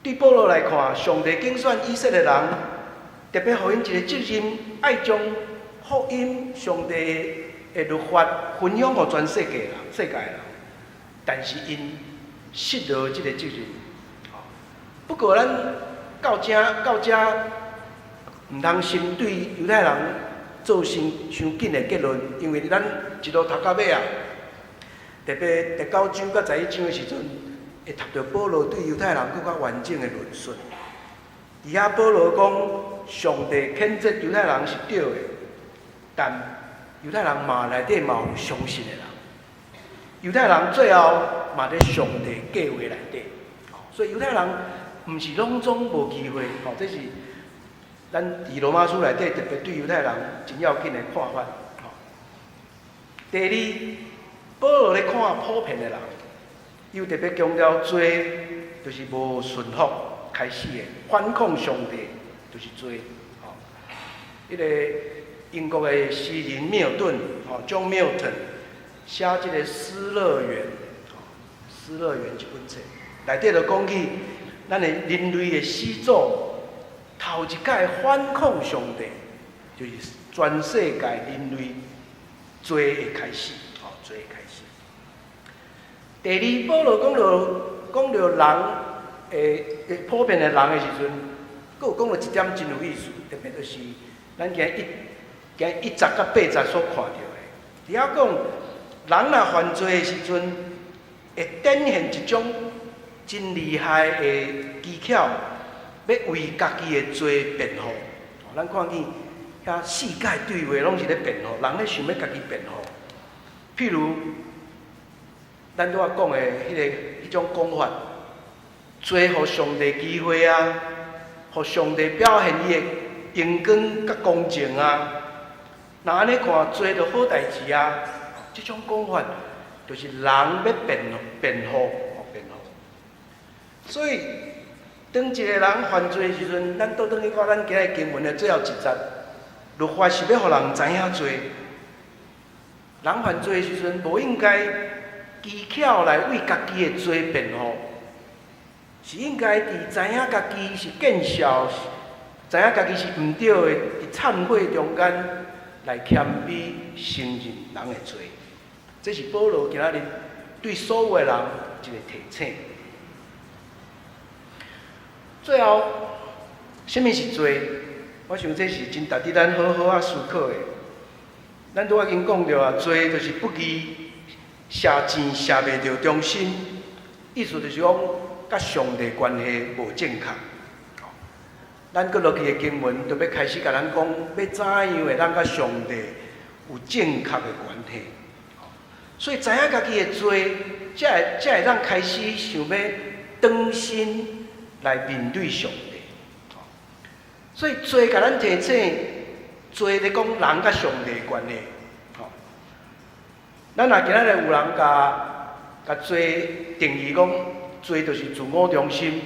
對保羅來看，上帝揀選以色列人，特別予𪜶一個責任，愛將福音、上帝的律法分享予全世界人、世界人。但是𪜶失落這个責任。不過咱到遮，毋通先對猶太人做成傷緊的結論，因為咱一路讀到尾啊，特別第九章佮11章的時陣，會讀著保羅對猶太人閣較完整的論述。佇遐保羅講，上帝譴責猶太人是對的，但猶太人嘛內底嘛有相信的人。猶太人最後嘛佇上帝計劃內底，所以猶太人毋是攏總無機會，吼，這是咱佇羅馬書內底特別對猶太人真要緊的看法。第二，保羅咧看普遍的人，伊有特別強調罪就是無順服開始的，反抗上帝就是罪。吼，彼个英國的詩人繆頓，吼，John Milton 寫這个《失樂園》，《失樂園》這本冊內底就講起咱的人類的始祖頭一擺反抗上帝，就是全世界人類罪的開始，吼，罪的開始。第二，保羅講到人的普遍的人的時陣，閣有講到一點真有意思，特別就是咱今一節佮八節所看著的。佇遐講，人若犯罪的時陣，會展現一種真厲害的技巧，欲為家己的罪辯護。咱看見遐世界對話攏是咧辯護，人咧想欲家己辯護。譬如，咱拄仔講的彼種講法，罪予上帝機會啊，予上帝表現伊的榮光佮公正啊。若按呢看，罪就好代誌啊。這種講法就是人欲辯護。所以，當一個人犯罪的時陣，咱倒轉去看咱今日經文的最後一節，律法是欲予人知影罪。人犯罪的時陣，無應該技巧來為家己的罪辯護，是應該佇知影家己是見笑，知影家己是毋對的，佇懺悔中間來謙卑承認人的罪。這是保羅今仔日對所有的人一個提醒。最後，啥物是罪？我想這是真值得咱好好仔思考的。咱拄仔已經講著啊，罪就是不義，射箭射袂著中心，意思就是講，佮上帝關係無正確。咱閣落去的經文，就欲開始共咱講，欲怎樣會當佮上帝有正確的關係。所以知影家己的罪，才會當開始想欲轉身來面對上帝。所以罪共咱提醒，罪咧講人佮上帝的關係。咱若今仔日有人共罪定義講，罪就是自我中心，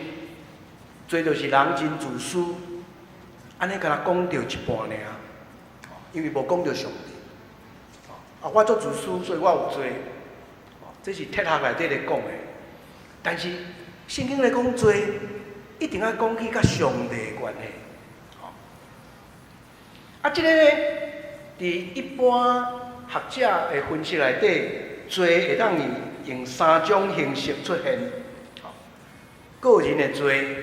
罪就是人真自私，按呢敢若講著一半爾，因為無講著上帝。啊，我足自私，所以我有罪。這是哲學內底咧講的。但是聖經咧講罪，一定愛講起佮上帝的關係。啊，這個呢，佇一般學者的分析內底，罪會當用三種形式出現：個人的罪、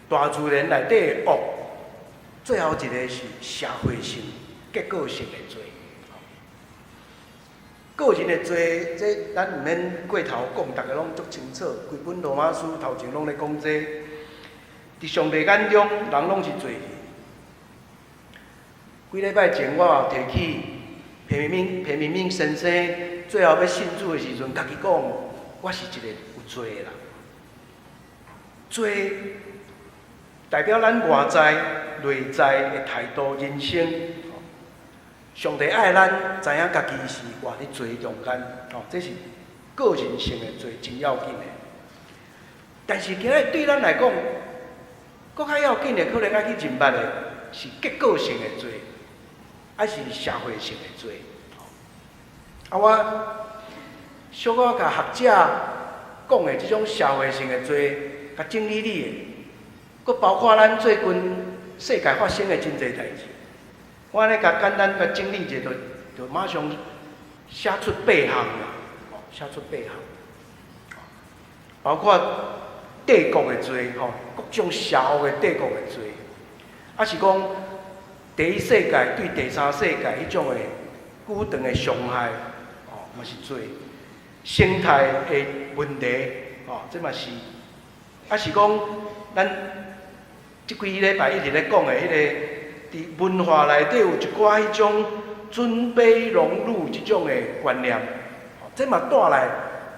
大自然內底的惡，最後一個是社會性、結構性的罪。個人的罪，這咱毋免過頭講，逐家攏足清楚。規本羅馬書頭前攏咧講這個，佇上帝眼中，人攏是罪人。幾禮拜前，我也提起彭明敏，彭明敏先生最後欲信主的時陣，家己講，我是一個有罪的人。罪代表咱外在、內在的態度、人生。上帝愛咱，知影家己是活佇罪中間，吼，這是個人性的罪，真要緊的。但是今日對咱來講，閣較要緊的，可能愛去認捌的是結構性的罪，抑是社會性的罪。啊，我小可共學者講的這種社會性的罪，共整理理的，閣包括咱最近世界發生的真濟代誌。我按呢共簡單共整理一下，就馬上寫出八項啦，寫出八項，包括帝國的罪，吼，各種邪惡的帝國的罪，抑是講第一世界對第三世界彼種的久長的傷害，吼，嘛是罪。生態的問題，吼，這嘛是，抑是講咱這幾禮拜一直咧講的彼個，佇文化內底有一寡彼種尊卑榮辱這種的觀念，這嘛帶來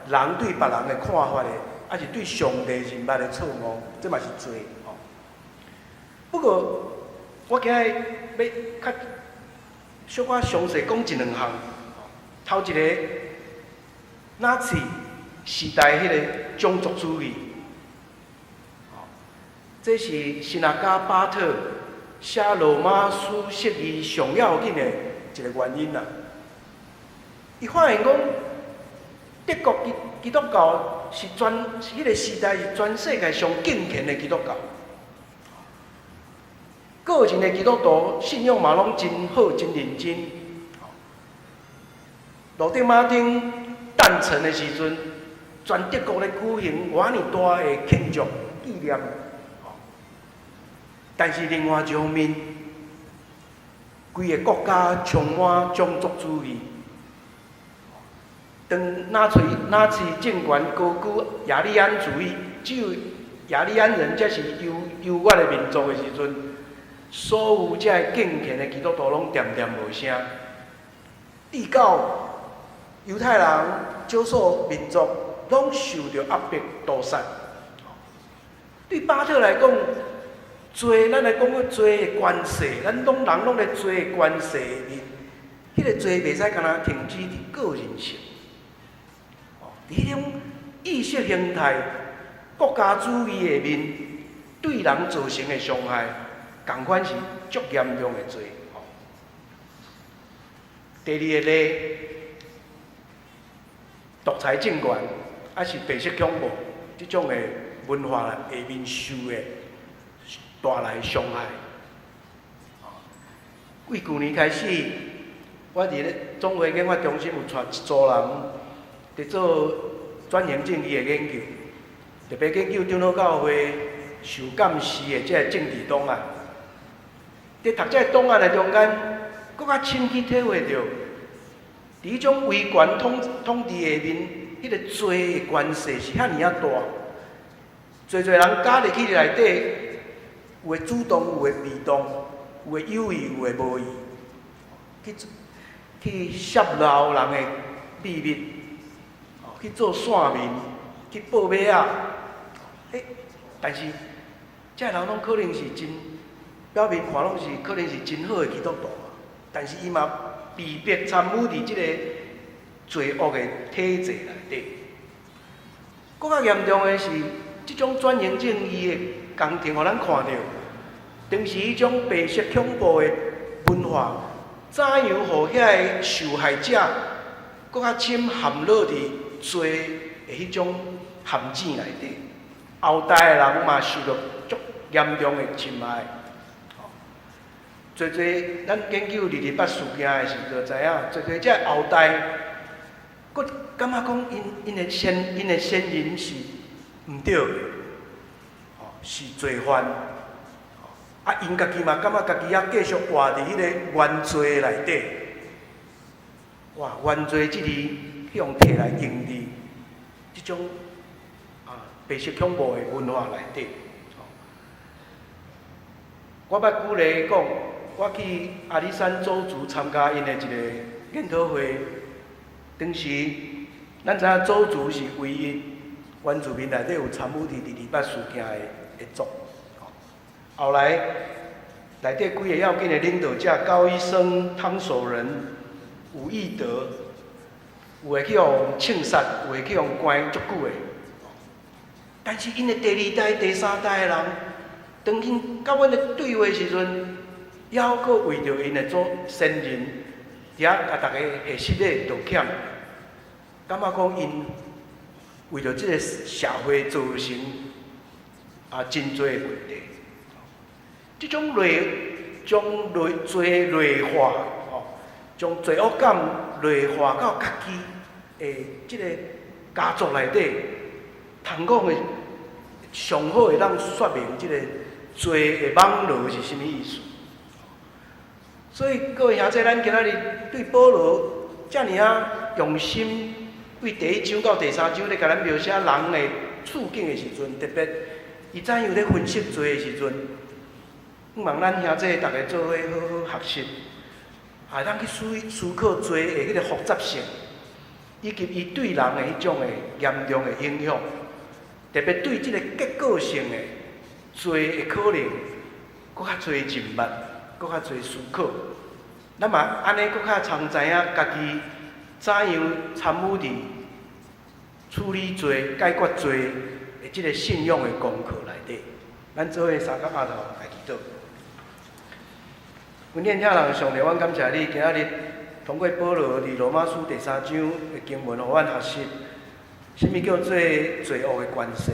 人對別人的看法的，抑是對上帝認捌的錯誤，這嘛是罪。不過，我今日欲較小可詳細講一兩項。頭一個，納粹時代彼個種族主義，這是神學家巴特寫羅馬書釋義上要緊的一個原因啦。伊發現講，德國基督教是全彼個時代是全世界上敬虔的基督教，個人的基督徒信仰嘛攏真好、真認真。路德馬丁誕辰的時陣，全德國咧舉行偌爾大的慶祝紀念。但是另外一方面，規个國家充滿種族主義。當納粹政權高舉雅利安主義，只有雅利安人才是優越的民族的時陣，所有這个敬虔的基督徒攏恬恬無聲。直到猶太人、少數民族攏受著壓迫屠殺。對巴特來講，罪，咱來講個罪的關係，咱攏人攏咧罪的關係裡面，彼個罪袂使干焦停止佇個人性。佇彼種意識形態、國家主義下面，對人造成的傷害，仝款是足嚴重的罪。第二個例，獨裁政權，抑是白色恐怖，這種的文化下面受的帶來傷害。對舊年開始，我佇咧總會研發中心有帶一組人佇做轉型正義的研究，特別研究長老教會受監視的這个政治檔案。佇讀這个檔案的中間，閣較深去體會著，佇彼種威權統治下面，彼个罪的關係是遐爾仔大。濟濟人加入去內底，有的主動，有的被動，有的有意，有的無意，去泄露人的秘密，去做線民，去報馬仔。欸，但是這个人攏可能是真表面看攏是可能是真好的基督徒，但是伊嘛被迫參與佇這個罪惡的體制內底。閣較嚴重的是，這種轉型正義的工程，予咱看著，當時彼種白色恐怖的文化，怎樣予遐个受害者閣較深陷落佇罪的彼種陷阱內底，後代的人嘛受著足嚴重的侵害。濟濟咱研究二二八事件的時，就知影，濟濟這後代，閣感覺講𪜶的先人是毋對的，是罪犯。啊，𪜶家己嘛感覺家己猶繼續活佇彼個原罪內底。哇，原罪這字去予提來用佇這種白色恐怖的文化內底。我捌舉例講，我去阿里山鄒族參加𪜶的一個研討會，當時咱知影祖族是唯一原住民內底有參與佇二二八事件的族。後來內底幾个要緊的領導者高醫生、湯守仁、伍義德，有的去予槍殺，有的去予關足久的。但是𪜶的第二代、第三代的人，當𪜶佮阮咧對話時陣，猶閣為著𪜶的祖先人，佇遐共逐家下失禮道歉，感覺講𪜶為著這个社會造成啊真濟的問題。這種類將類罪類化，吼，將罪惡感類化到家己的這個家族內底，通講的上好會當說明這個罪的網羅是啥物意思。所以各位兄弟，咱今仔日對保羅遮爾仔用心，對第一章到第三章咧共咱描寫人的處境的時陣，特別伊怎樣咧分析罪的時陣，向望咱兄弟逐家做伙好好學習，會當去思考罪的彼个複雜性，以及伊對人的彼種的嚴重的影響，特別對這个結果性的罪的可能，閣較濟認捌，閣較濟思考。咱嘛按呢，閣較通知影家己怎樣參與佇處理罪、解決罪的這个信仰的功課內底。咱做伙三角徛頭來祈禱。阮天父上帝，阮感謝你，今仔日通過保羅佇羅馬書第三章的經文，予阮學習，啥物叫做罪惡的關係，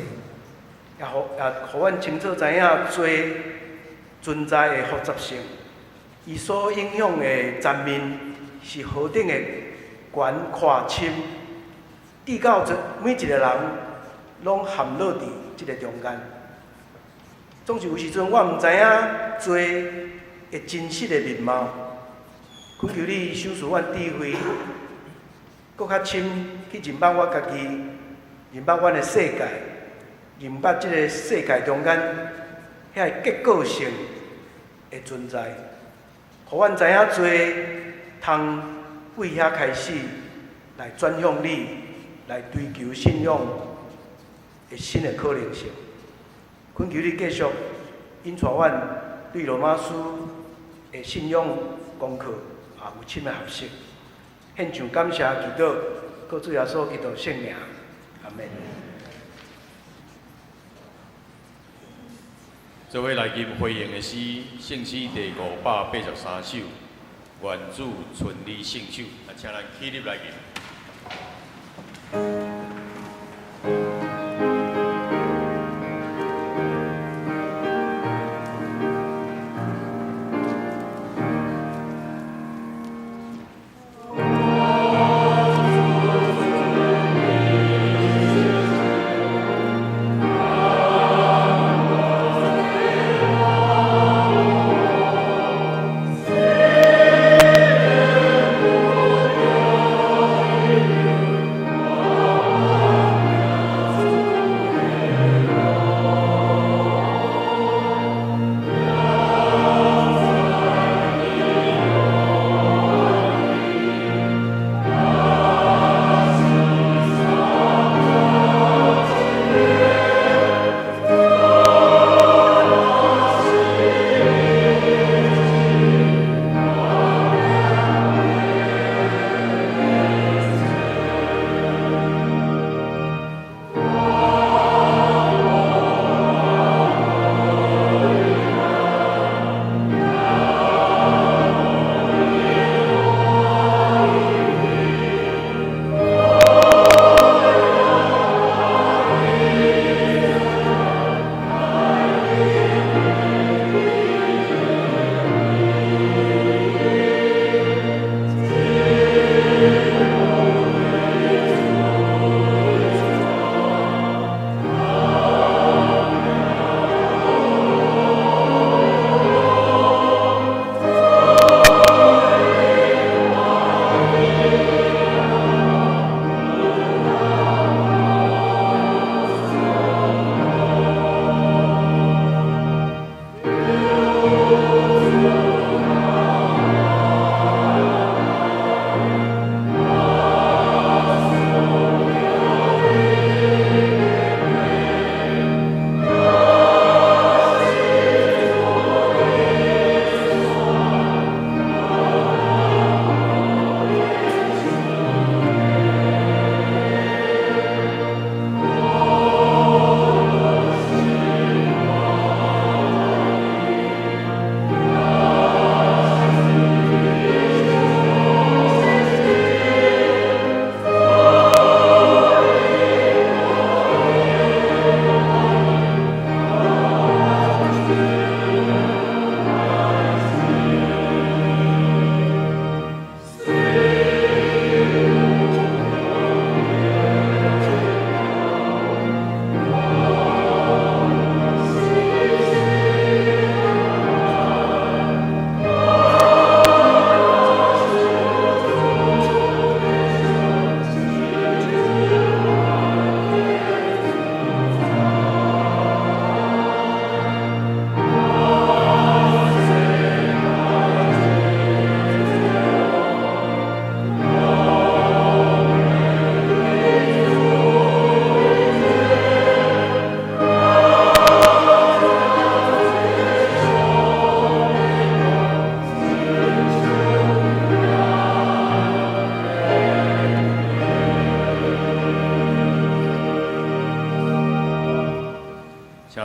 也予阮清楚知影罪存在的複雜性，伊所影響的層面是何等的懸闊深，至到每一個人攏陷落佇這个中間。總是有時陣我毋知影罪的真實的面貌，懇求你賞賜阮智慧，閣較深去認捌我家己，認捌阮的世界，認捌這个世界中間遐个結構性的存在，予阮知影罪通對遐開始來轉向你，來追求信仰的新的可能性。懇求你繼續引帶阮對羅馬書的信仰功課也有深的學習。獻上感謝祈禱，靠主耶穌基督聖名，阿門。做伙來吟回應的詩，聖詩第583首，願主伸你聖手，啊，請咱起立來吟。 Oh.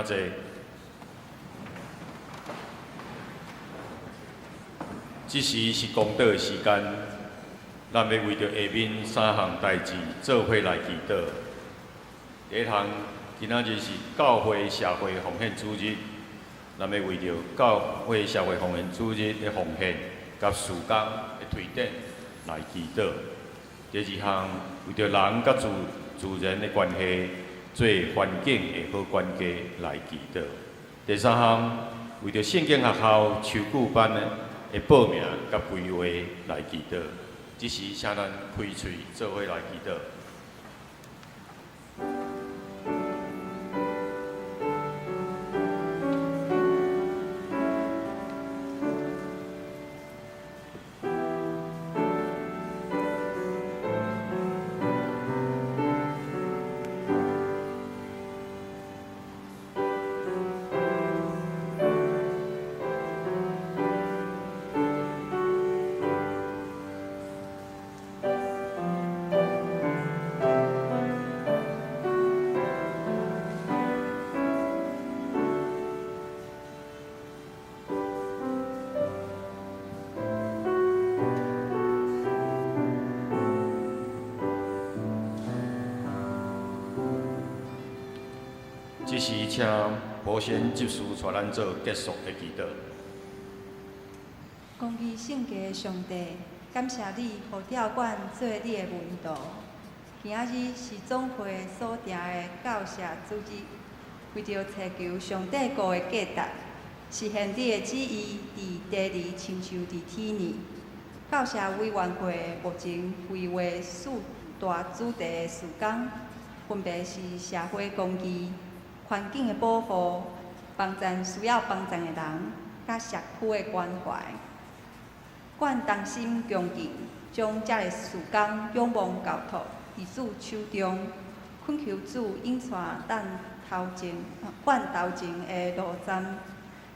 坐。這時是公禱的時間，咱欲為著下面三項代誌做伙來祈禱。第一項，今仔日是教會社會奉獻主日，咱欲為著教會社會奉獻主日的奉獻佮事工的推展來祈禱。第二項，為著人佮自然的關係，做環境的好管家來祈禱。第三項，為著聖經學校秋季班的報名佮規劃來祈禱。這時，請咱開喙做伙來祈禱。這時，請保險執事帶咱做結束的祈禱。公義聖潔的上帝，感謝你呼召阮做你的門徒。今仔日是總會所定的教社主日，為著尋求上帝國的價值，實現你的旨意佇地裡親像佇天爾。教社委員會目前規劃四大主題的事工，分別是社會公義、環境的保護、幫助需要幫助的人，佮社區的關懷。阮同心共進，將這个事工仰望交託佇主手中，懇求主引帶咱頭前，阮頭前的路站，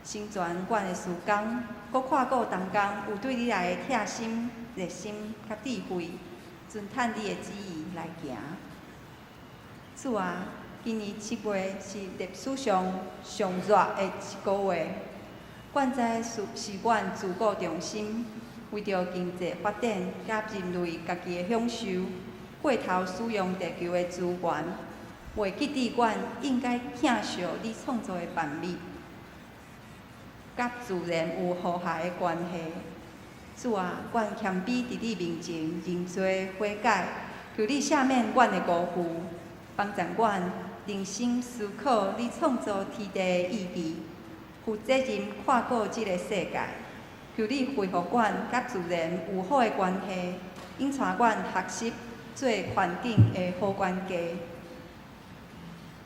成全阮的事工，閣看顧同工有對你來的疼心、熱心佮智慧，遵趁你的旨意來行。主啊，今年7月是歷史上上熱的一个月。阮知是是阮自古中心，為著經濟發展佮人類家己的享受，過頭使用地球的資源，袂記得阮應該疼惜你創造的萬物，佮自然有和諧的關係。主啊，阮謙卑佇你面前認罪悔改，求你赦免阮的辜負，幫助阮認真思考你創造天地的意義，負責任看顧這个世界。求你恢復阮佮自然有好的關係，引帶阮學習做環境的好管家。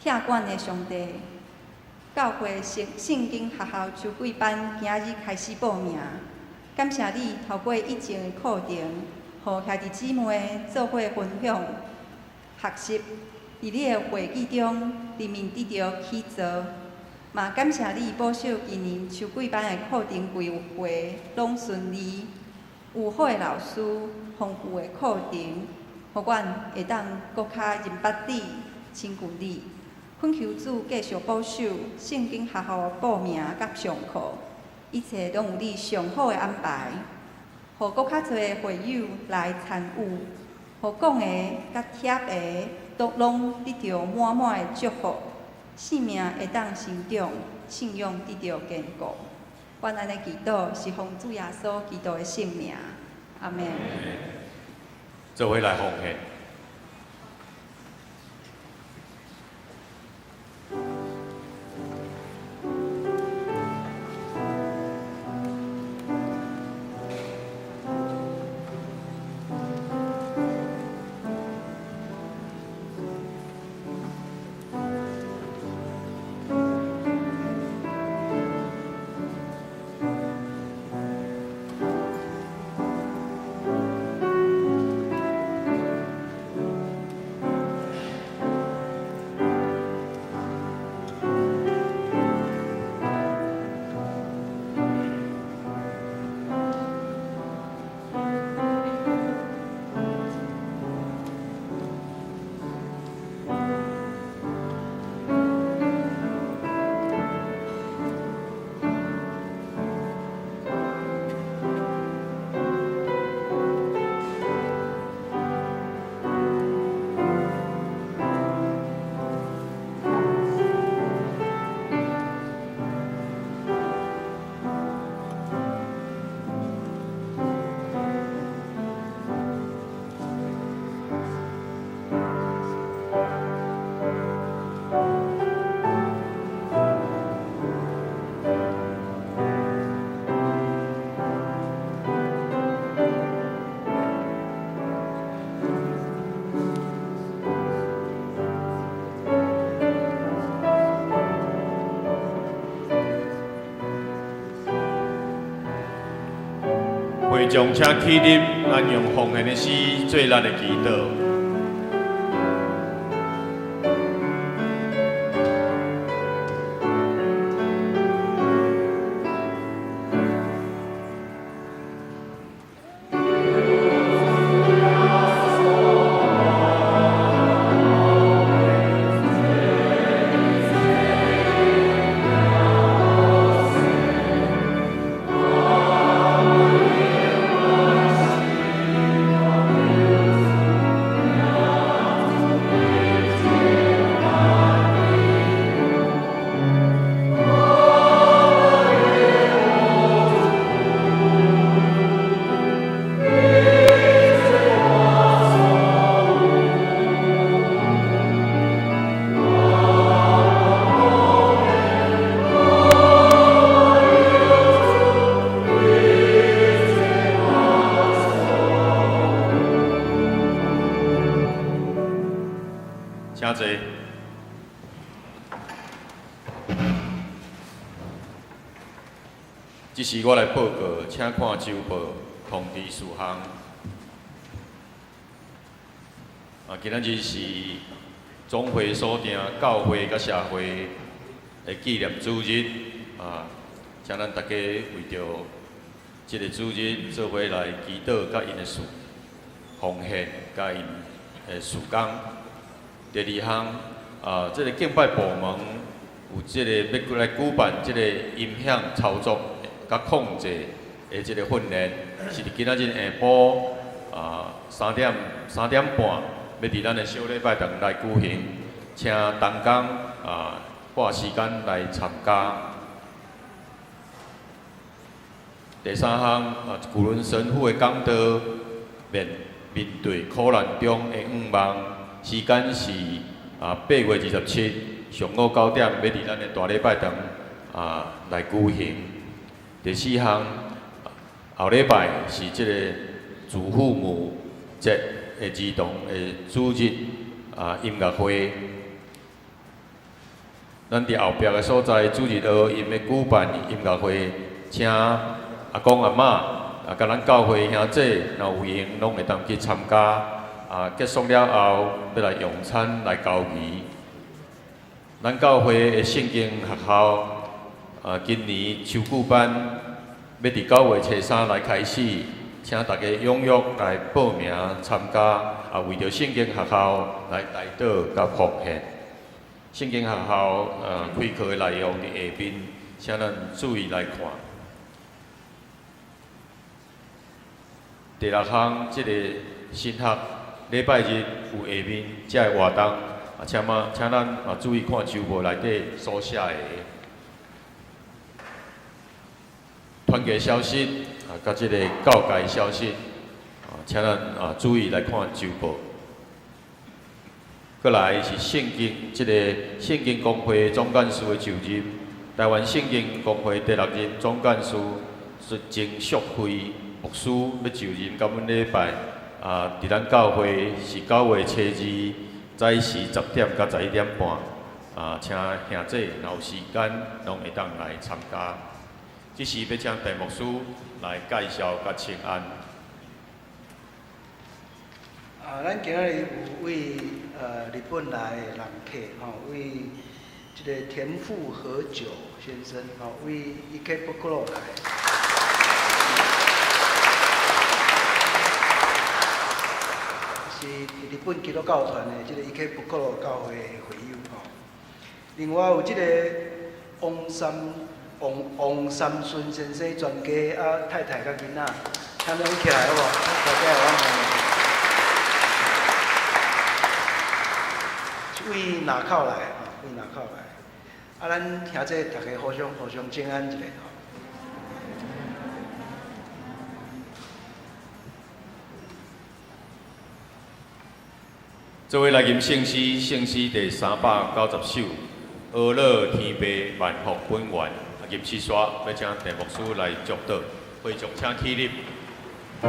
疼阮的上帝，教會聖經學校秋季班今日開始報名。感謝你透過以前的課程，予兄弟姊妹做伙分享、學習，佇你的話語中，人民得著起造。嘛感謝你保守今年秋季班的課程規劃攏順利，有好的老師，豐富的課程，予阮會當閣較認捌你、親近你。懇求主繼續保守聖經學校報名佮上課，一切攏有你上好的安排，予閣較濟會友來參與，予講的佮貼的都攏得著滿滿的祝福，生命會當成長，信仰得著堅固。阮按呢祈禱，是奉主耶穌基督的聖名，阿們。做伙來奉獻。會眾請起立，咱用奉獻的詩做咱的祈禱。請坐。這時我來報告，請看週報通知事項。今仔日是總會所定教會佮社會的紀念主日，請咱大家為著這个主日做伙來祈禱，佮𪜶的事奉獻，佮𪜶的事工。第二項，這个敬拜部門有這个欲來舉辦這个音響操作佮控制的這个訓練，是佇今仔日下晡3點半，欲佇咱的小禮拜堂來舉行，請同工撥時間來參加。第三項，古倫神父的講道，面對苦難中的願望，時間是8月27上午9點，欲佇咱的大禮拜堂來舉行。第四項，後禮拜是這個祖父母節的兒童的主日音樂會。咱佇後壁的所在主日學，𪜶欲舉辦音樂會，請阿公阿嬤佮咱教會兄姊，若有閒攏會當去參加。結束了後，欲來用餐來交誼。咱教會的聖經學校，今年秋季班欲佇9月初3來開始，請大家踴躍來報名參加。為著聖經學校來代禱佮奉獻。聖經學校開課的內容佇下面，請咱注意來看。第六項，這個神學禮拜日有下面這个活動，請咱嘛注意看週報內底所寫的團結消息，佮這个教界消息，請咱注意來看週報。閣來是聖經，這个聖經公會總幹事的就任，台灣聖經公會第六任總幹事是曾淑慧牧師欲就任，到阮禮拜佇咱教會是9月初2早時10點到11點半，請兄姊若有時間攏會當來參加。這時欲請鄭牧師來介紹佮請安。咱今仔日有位日本來的人客吼，位這个田富和久先生吼，位池袋來。是日本基督教團的這个池袋教會的會友吼。另外有這个王三順先生全家太太佮囡仔，請恁起來好無？大家來阮是位林口來吼，位林口來。咱兄姊大家互相請安一下吼。做伙來吟聖詩，聖詩第390首，阿樂天父萬福本源。入詩煞，欲請鄭牧師來祝禱，會眾請起立。阿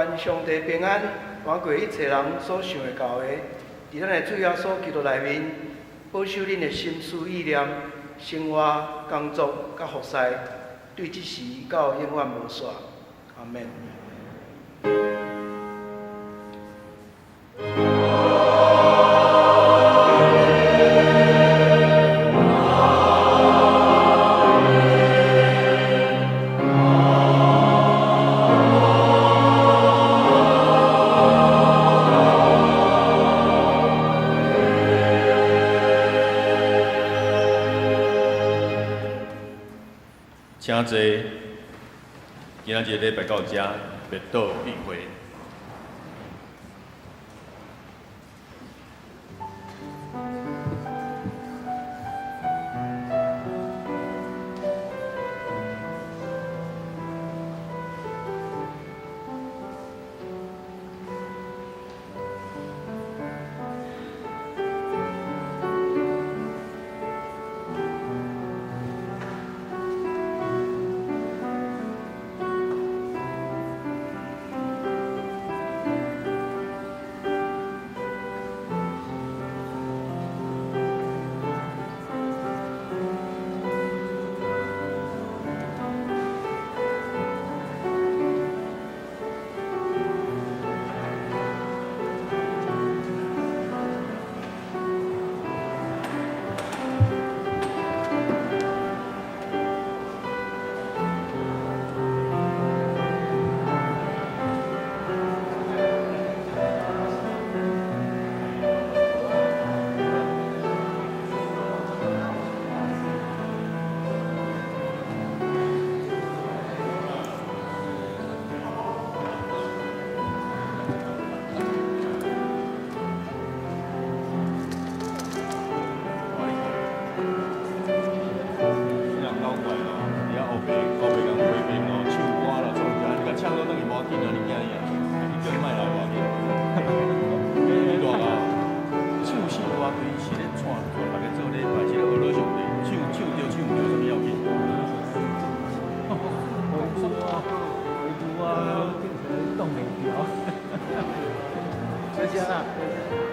願上帝平安，遠過一切人所想會到的，佇咱的主耶穌基督內面，保守恁的心思意念、生活、工作佮服侍，對這時到永遠無煞。阿們。請坐。今仔日禮拜到遮，默禱預會。再見啦。